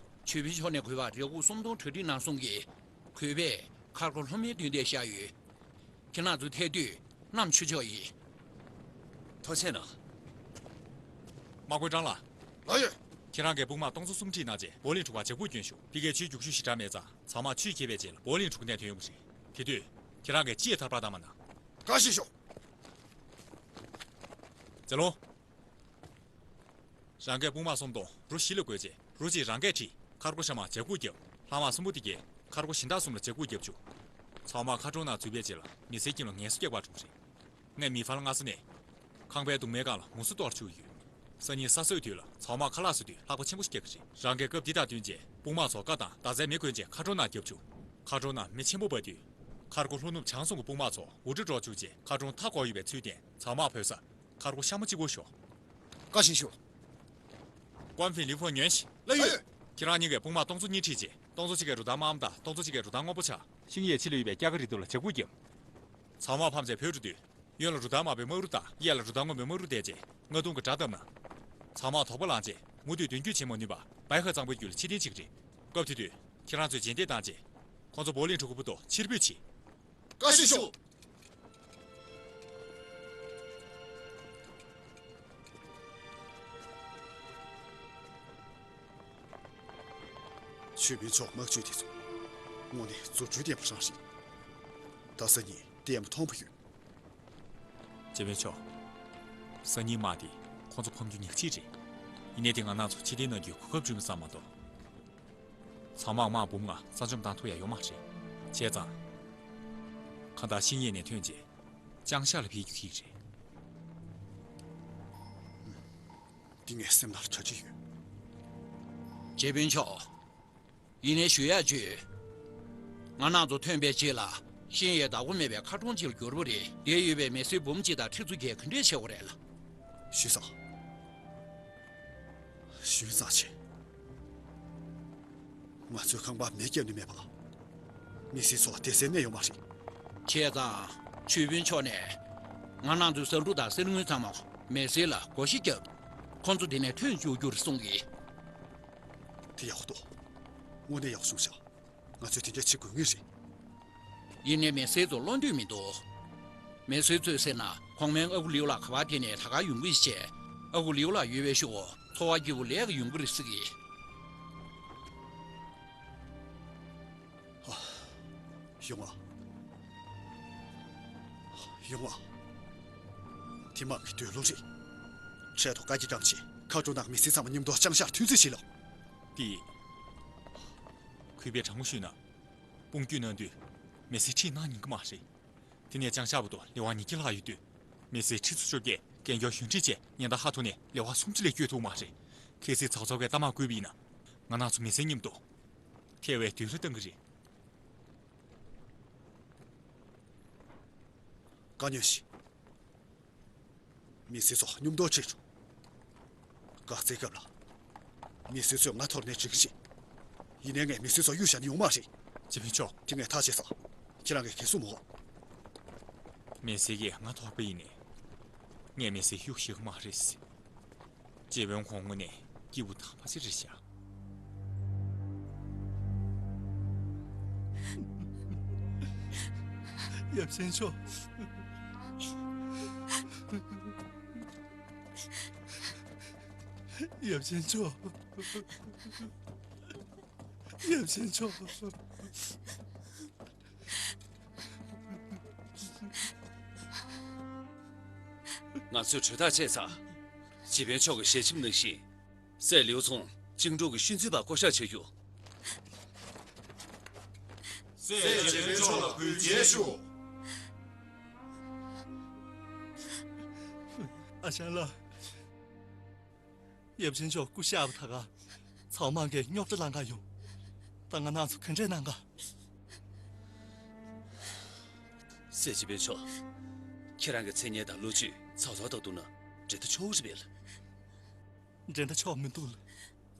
ཆོས་དཔོན་མཆོག་ནས་གུས་པར་རེ་སྒུག་སུམ་སྟོང་གྲ་སྒྲིག་གནང་གསུང་གིས། གུས་པས་མཁར་སྒོ་ལྷོ་མའི་མདུན་དེར་བཞག་ཡོད། ཁྱེད་རང་ཚོ་ཐད་དུས་གནམ་མཆོད་ཆོག་ཡིན། ཐུགས་རྗེ་གནང་། དམག་དཔོན་ཀྲང་ལགས། ལགས་ཡོད། ཁྱེད་རང་གིས་དཔུང་དམག་སྟོང་ཚོ་གསུམ་ཁྲིད་གནང་རྗེས་བོ་ལིང་གྲུ་ཁར་བྱ་འགུལ་བསྐྱོན་ཤོག་ཕ་གིར་ཆུའི་རྒྱུག་ཤུགས་ཞེ་དྲག་མེད་ཙང་། ཚང་མ་ཆུས་ཁེབས་པའི་རྗེས་ལ་བོ་ལིང་གྲུ་ཁ་ནས་ཐོན་ཡོང་གི་རེད། དེ་དུས་ཁྱེད་རང་གིས་ཅི་ཡང་ཐར་པ་གཏོང་མ་གནང་། བཀའ་བཞིན་ཤོག་ཙེ་ལུང་། རང་གིས་དཔུང་དམག་གསུམ་སྟོང་རུ་བཞི་ལ་བགོས་རྗེས། རུ་གཅིག་རང་གིས་ཁྲིད། མཁར་སྒོ་གཤམ་མར་བྱ་འགུལ་བརྒྱབ། ལྷག་མ་གསུམ་པོ་དེ་གས་མཁར་སྒོ་གཞན་དག་གསུམ་ལ་བྱ་འགུལ་བརྒྱབ་བཅུག་ཚང་མ་མཁར་གྲོང་ནང་འཛུལ་བའི་རྗེས་ལ་མི་སེར་ཁྱིམ་ལ་ངལ་གསོ་རྒྱག་པར་འགྲོ་གི་རེད། ངས་མི་ཕར་ལ་སྔ་ས་ནས་ཁང་པའི་གདུང་མའི་སྒང་ལ་མུ་གསོད་གཏོང་བར་བཅུག་ཡོད། སང་ཉིན་ས་སྲོས་དུས་ལ་ཚང་མ་ཁ་ལག་ཟ་དུས་ལྷགས་པ་ཆེན་པོ་ཞིག་རྒྱག་གི་རེད། རང་གིས་སྐབས་འདི་དག་བསྟུན་རྗེས་དཔུང་དམག་ཚོ་རྐ་དང་མདའ་རྩེད་མེ་གོན་རྗེས་མཁར་གྲོང་ནང་བརྒྱབ་བཅུག་མཁར་གྲོང་ནང་མེ་ཆེན་པོ་འབར་དུས། མཁར་སྒོ་ལྷོ་ནུབ་བྱང་གསུམ་གྱི་དཔུང་དམག་ཚོ་འུར་སྒྲ་སྒྲོག་བཅུག་རྗེས་མཁར་གྲོང་མཐའ་བསྐོར་ཡོད་པའི་ཚུལ་བསྟན། ཚང་མ་བུད་ས། མཁར་སྒོ་གཤམ་མོ་གཅིག་པོ་ཞོག་བཀའ་བཞིན་ཞུ། ཀོང་ཧྥེང་ལིའུ་ཧྥོ་ཉོན་ཞིག་ལགས་ཡོད། ཁྱེད་རང་གཉིས་ཀས་དཔུང་དམག་སྟོང་ཚོ་གཉིས་ཁྲིད་རྗེས་སྟོང་ཚོ་གཅིག་གི་རུ་སྟར་དམར་པོ་དང་སྟོང་ཚོ་གཅིག་གི་རུ་སྟར་སྔོན་པོ་ཆགས། ཤིང་ཡེ་ཕྱི་ལ་ཡོད་པའི་སྐྱ་ཀ་རི་ཐོག་ལ་བྱ་འགུལ་བརྒྱབ། ཚང་མ་ཕམ་རྗེས་བྲོས་འགྲོ་དུས། གཡོན་ལ་རུ་སྟར་དམར་པོའི་དམག་རུ་དང་གཡས་ལ་རུ་སྟར་སྔོན་པོའི་དམག་རུ་བསྡད་རྗེས་རྔ་རྡུང་གི་སྒྲ་བཏབ་ན། ཚང་མ་དོགས་པ་ལངས་རྗེས་མུ་མཐུད་མདུན་སྐྱོད་བྱེད་མ་ནུས་པར་བའི་ཧེ་གཙང་པོའི་རྒྱུད་ལ་ཕྱིར་འཐེན་བྱེད་ཀྱི་རེད། སྐབས་དེ་དུས་ཁྱེད་རང་ཚོས་རྗེས་འདེད་བཏང་རྗེས། ཁོང་ཚོ་བོ་ལིང་གྲུ་ཁ་བར་དུ་ཕྱིར་འབུད་བྱེད། བཀའ་བཞིན་ཞུ། ཆོས་དཔོན་མཆོག་དམག་ཇུས་དེ་ཚོ་དངོས་གནས་རྫུ་འཕྲུལ་ལྡན་པ་རང་རེད། ད་སང་ཉིན་བལྟས་མ་མཐོང་པ་ཡོད། ཇེ་བོན་མཆོག་སང་ཉིན་དམག་དེ་ཁོང་ཚོ་ཕམ་རྒྱུ་ཉག་གཅིག་རེད། ཡིན་ནའི་དེ་ང་རང་ཚོ་ཕྱིར་འཐེན་གནང་རྒྱུའི་གོ་སྐབས་བསྐྲུན་པ་ཙམ་མ་གཏོགས། ཚང་མ་དམག་འབུམ་ལྔ་རྩ་འཇོམས་བཏང་ཐུབ་ཡ་ཡོད་མ་རེད། བྱས་ཙང་། གང་ལྟར་ཤིང་ཡེ་ནས་ཐོན་རྗེས་ཅང་ཤ་ལ་ཕེབས་རྒྱུ་ཁེལ་རེད། འདི་ངའི་སེམས་ནང་ལ་གྲ་སྒྲིག་ཡོད། ཇེ་བོན་མཆོག་ཡིན་ནའི་ཞུ་ཡག་བྱོས། ང་རང་ཚོ་ཐོན་པའི་རྗེས་ལ་ཤིང་ཡེ་བདག་པོ་མེད་པའི་མཁར་གྲོང་ཅིག་ལ་འགྱུར་བ་རེད། འདིར་ཡོད་པའི་མི་སེར་འབུམ་གཅིག་དང་ཁྲི་ཚོ་བརྒྱད་ག་འདྲས་བྱེད་དགོས་རེད་ལ། ཞུས་ཙང་། ཞུས་ཙང་བྱེད། ང་ཚོའི་ཁང་པར་མེ་བརྒྱབ་ནས་མེད་པ། མི་སེར་ཚོ་བསྡད་སའི་གནས་ཡོད་མ་རེད། བྱས་ཙང་ཆོས་དཔོན་མཆོག་ནས་ང་རང་ཚོའི་ཟ་འབྲུ་དང་གསེར་དངུལ་ཚང་མ་མི་སེར་ལ་བགོ་བཤའ་བརྒྱབ། ཁོང་ཚོ་འདི་ནས་ཐོན་བཅུག་རྒྱུར་གསུང་གི། དེ་ཡག་པོ་འདུག་དངོས་གནས་ཡག་པོ་བྱུང་ཤག་ང་ཚོས་དེ་འདྲ་བྱེད་དགོས་ངེས་རེད། ཡིན་ནའི་མི་སེར་ཚོ་བློ་འདོད་མི་འདུག་མི་སེར་ཚོས་ཟེར་ན་གོང་མའི་ཨ་ཁུ་ལིའུ་ལགས་ག་པར་ཕེབས་ནའི་ད་གར་ཡོང་གི་ཡོད་ཅེས། ཨ་ཁུ་ལིའུ་ལགས་ཡོད་པའི་ཤུགས་འཚོ་བ་སྐྱིད་པོ་ལས་ཀ་ཡོང་གི་རེད་ཟེར་གི། ཡོང་ང་། ཡོང་ང་། དེ་དམག་གི་འདོད་བློ་རེད། འཕྲལ་དུ་བཀའ་རྒྱ་བཀྲམ་བྱས་མཁར་གྲོང་ནང་མི་སེར་ཚང་མ་མཉམ་དུ་ཅང་ཤར་ཐོན་རྩིས་བྱེད་ལོ། དེ། གུས་པས་དྲང་མོ་ཞུས་ན། དཔུང་སྐྱོད་གནང་དུས། མི་སེར་ཁྲིད་གནང་ཉན་གི་མ་རེད། དེ་ནས་ལྕང་ཤར་བར་དུ་ལེ་དབར་ཉིས་བརྒྱ་ལྷག་ཡོད་དུས། མི་སེར་ཁྲི་ཚོ་བཅོ་བརྒྱད་གན་རྒྱ་གཞུང་འབྲེལ་བྱས་ཉེན་བརྡ་ཧ་ཐོ་ནས་ལེ་དབར་སུམ་ཅུ་ལས་བསྐྱོད་ཐུབ་མ་རེད། གལ་སྲིད་ཚོགས་གཙོ་གིས་གཏའ་མར་བསྐུར་བ་ཡིན་ན། ང་རང་ཚོ་མི་སེར་མཉམ་དུ་ཐེ་བའི་དུས་ལ་བཏང་གི་རེད། བཀའ་ཉོན་ཞིག་མི་སེར་ཚོ་མཉམ་དུ་ཁྲིད་ཆོག་དཀའ་ཚེགས་སྐབས་ལ། མི་སེར་ཚོས་ང་ཐོར་ནས་འཇིགས་ཤིང་། ཡིན་ནའི་ངས་མི་སེར་ཚོ་གཡུལ་བཞག་ནས་ཡོང་མ་རེད། སྤྱི་དཔོན་མཆོག་དེ་ངས་ཐག་བཅད་སོང་། ཁྱེད་རང་གིས་གས་སུ་མོ། མི་སེར་གྱིས་ང་ཐོར་པ་ཡིན་ནའི། ངས་མི་སེར་གཡུལ་བཞག་མ་རེད། སྤྱི་དཔོན་ཁོང་ངོས་ནས་སྐྱིད་པོ་དང་མ་ཚད་རེད་ཤག་ཡབ་ཆེན་མཆོག་ཡབ་ཆེན་མཆོག་ཡབ་ཆེན་མཆོག་ང་ཚོས་གྲོས་ཐག་བཅད་ཚར། སྤྱི་དཔོན་མཆོག་གི་ཞལ་ཆེམས་ནང་བཞིན། སྲས་ལིའུ་ཚུང་ཅིང་ཀྲོའུ་གི་ཤུལ་འཛིན་པར་བསྐོ་གཞག་བྱ་རྒྱུ། སྲས་སྤྱི་དཔོན་མཆོག་ལ་གུས་བརྩི་ཞུ། ཨ་ཞང་ལགས། ཡབ་ཆེན་མཆོག་སྐུ་གཤེགས་པ་ད་ག་ཚང་མ་གིས་རྙོག་དྲ་ལངས་ག་ཡོང་། ད་ང་རང་ཚོ་ག་འདྲས་གནང་ག་སྲས་སྤྱི་དཔོན་མཆོག་ཁྱེད་རང་གི་མཚན་སྙན་དང་ལོ་རྒྱུས་ཚོགས་གཙོ་དང་བསྡུར་ན་འགྲན་ཟླ་ཆོག་རེད་པས། འགྲན་ཟླ་ཆོག་མི་འདུག་ལ།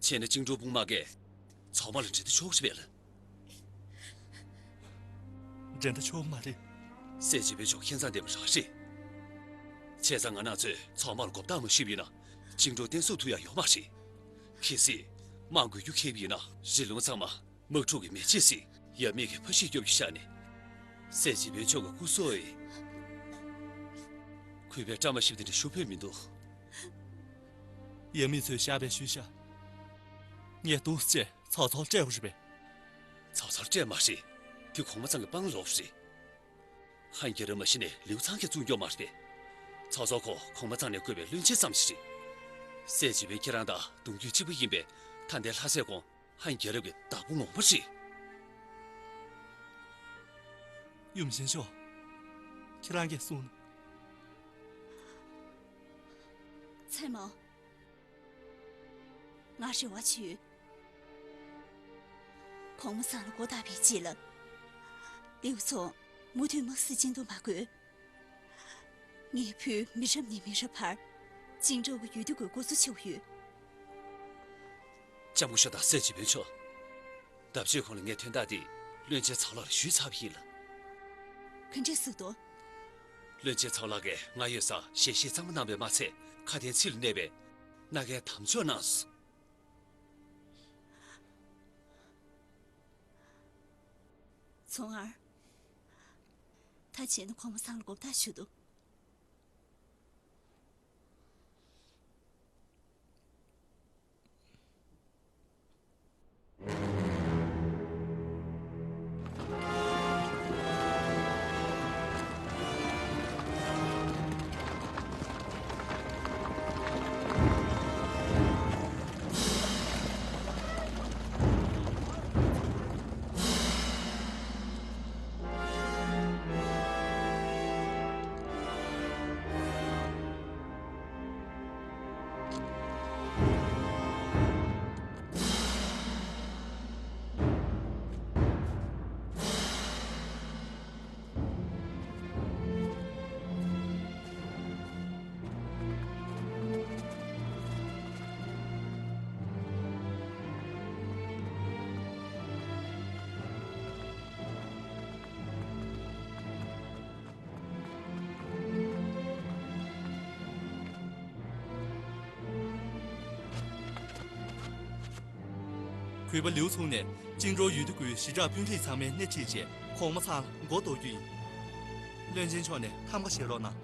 བྱས་ན་ཅིང་ཀྲོའུ་དཔུང་དམག་གིས་ཚང་མ་ལ་འགྲན་ཟླ་ཆོག་རེད་པས་ལ། འགྲན་ཟླ་ཆོག་མ་རེད། སྲས་སྤྱི་དཔོན་མཆོག་ཁྱད་མཚར་ལྡན་པ་རང་རེད། བྱས་ཙང་ང་རང་ཚོས་ཚང་མར་མགོ་བཏགས་མ་ཞུས་པ་ཡིན་ན། ཅིང་ཀྲོའུ་བརྟན་སྲུང་ཐུབ་ཡག་ཡོད་མ་རེད། གལ་སྲིད་དམག་འགུལ་རྒྱུ་འཁེལ་བ་ཡིན་ན། རི་ལུང་ཚང་མ་དམག་འཁྲུག་གི་མེ་ལྕེ་སྲིད། ཡབ་མེས་ཀྱིས་ཕར་ཤི་སྐྱོབ་རྒྱུ་བཞག་ནས། སྲས་སྤྱི་དཔོན་མཆོག་གི་སྐུ་སྲོག་ཡིན། གུས་པས་བཀྲ་མ་ཤིས་པ་དེ་འདྲ་ཞུ་ཕོད་མི་འདུག་ཡབ་མེས་ཚོས་བཞག་པའི་ཤུལ་བཞག་ངས་འདུག་སེ་ཚོགས་གཙོར་སྤྲད་པ་རེད་པས། ཚོགས་གཙོར་སྤྲད་མ་རེད། དེ་གོང་མ་ཚང་གི་དཔང་ལོག་རེད། ཧན་རྒྱལ་རབས་མ་ཤི་ནས་ལིའུ་ཚང་གིས་བཙུགས་རྒྱུ་མ་རེད་པས། ཚོགས་གཙོ་ཁོ་གོང་མ་ཚང་ནས་བསྐོས་པའི་བློན་ཆེན་ཙམ་ཞིག་རེད། སྲས་སྤྱི་དཔོན་ཁྱེད་རང་དང་གདུང་རྒྱུད་གཅིག་པ་ཡིན་པས། ད་ལྟའི་ལྷ་སྲས་ཁོང་ཧན་རྒྱལ་རབས་ཀྱི་བདག་པོ་ངོ་མ་རེད། ཡུམ་ཆེན་མཆོག་ཁྱེད་རང་གིས་གསུངས་ན། ཚེ་མོ། ང་རེ་བ་ཅིག་ཡོད། གོང་མ་ཚང་ལ་མགོ་བཏགས་པའི་རྗེས་ལ། ལིའུ་ཚང་མུ་མཐུད་དམག་སྲིད་སྤྱི་འདོམས་པ་དགོས། ངའི་བུས་མི་རབས་ནས་མི་རབས་བར་ཅིང་ཀྲོའུ་གི་ཡུལ་དུས་ཀྱི་འགོ་གཙོ་བྱེད་དགོས་ཡོད། ལྕམ་སྐུ་ཞབས་དང་སྲས་སྤྱི་དཔོན་མཆོག་ལྡབ་གཅིག་གོང་ལ་ངས་དོན་དག་འདི་བློན་ཆེན་ཚོགས་ལ་ཞུས་ཚར་བ་ཡིན་ལ། ག་འདྲས་ཟེར་དོ། བློན་ཆེན་ཚོགས་ལ་གིས་ང་ཡོད་སར་ཞལ་བཞེས་གཙང་མ་གནང་བས་མ་ཚད། ཁ་དན་ཚིག་ལ་གནས་པའི་མནའ་གན་དམ་འཇོག་གནང་སོང་། ཚོང་ཨར། ད་བྱས་ན་གོང་མ་ཚང་ལ་མགོ་བཏགས་ཞུ་དོ། གུས་པ་ལིའུ་ཚུང་ནས་ཅིང་ཀྲོའུ་ཡུལ་དུས་ཀྱི་ཞི་དྲག་དཔོན་རིགས་ཚང་མའི་སྣེ་ཁྲིད་རྗེས་གོང་མ་ཚང་ལ་མགོ་འདོགས་རྒྱུ་ཡིན། བློན་ཆེན་མཆོག་ནས་ཁམས་ཁ་བཞེས་རོགས་གནང་།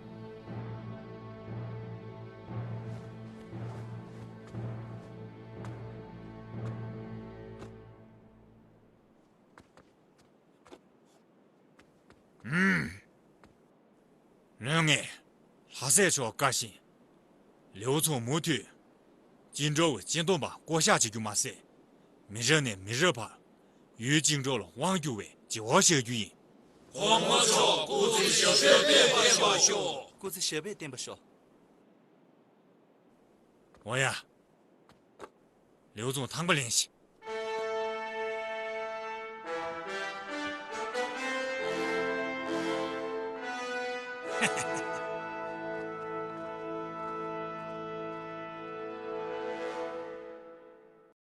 ལོན་ངས་ལྷ་སྲས་མཆོག་བཀའ་བཞིན། ལིའུ་ཚུང་མུ་མཐུད་ཅིང་ཀྲོའུ་སྤྱི་འདོམས་པ་བསྐོ་གཞག་བྱེད་རྒྱུ་མ་ཟད། མི་རབས་ནས་མི་རབས་བར་ཡུལ་ཅིང་ཀྲོའུ་ལ་དབང་བསྒྱུར་བའི་བྱེད་དབང་བཞག་རྒྱུ་ཡིན། གོང་མ་མཆོག་སྐུ་ཚེ་ཞབས་པད་བརྟན་པར་ཤོག། སྐུ་ཚེ་ཞབས་པད་བརྟན་པར་ཤོག། འོ་ཡ། ལིའུ་རྫོང་ཐང་པ་ལེན་ཞིག།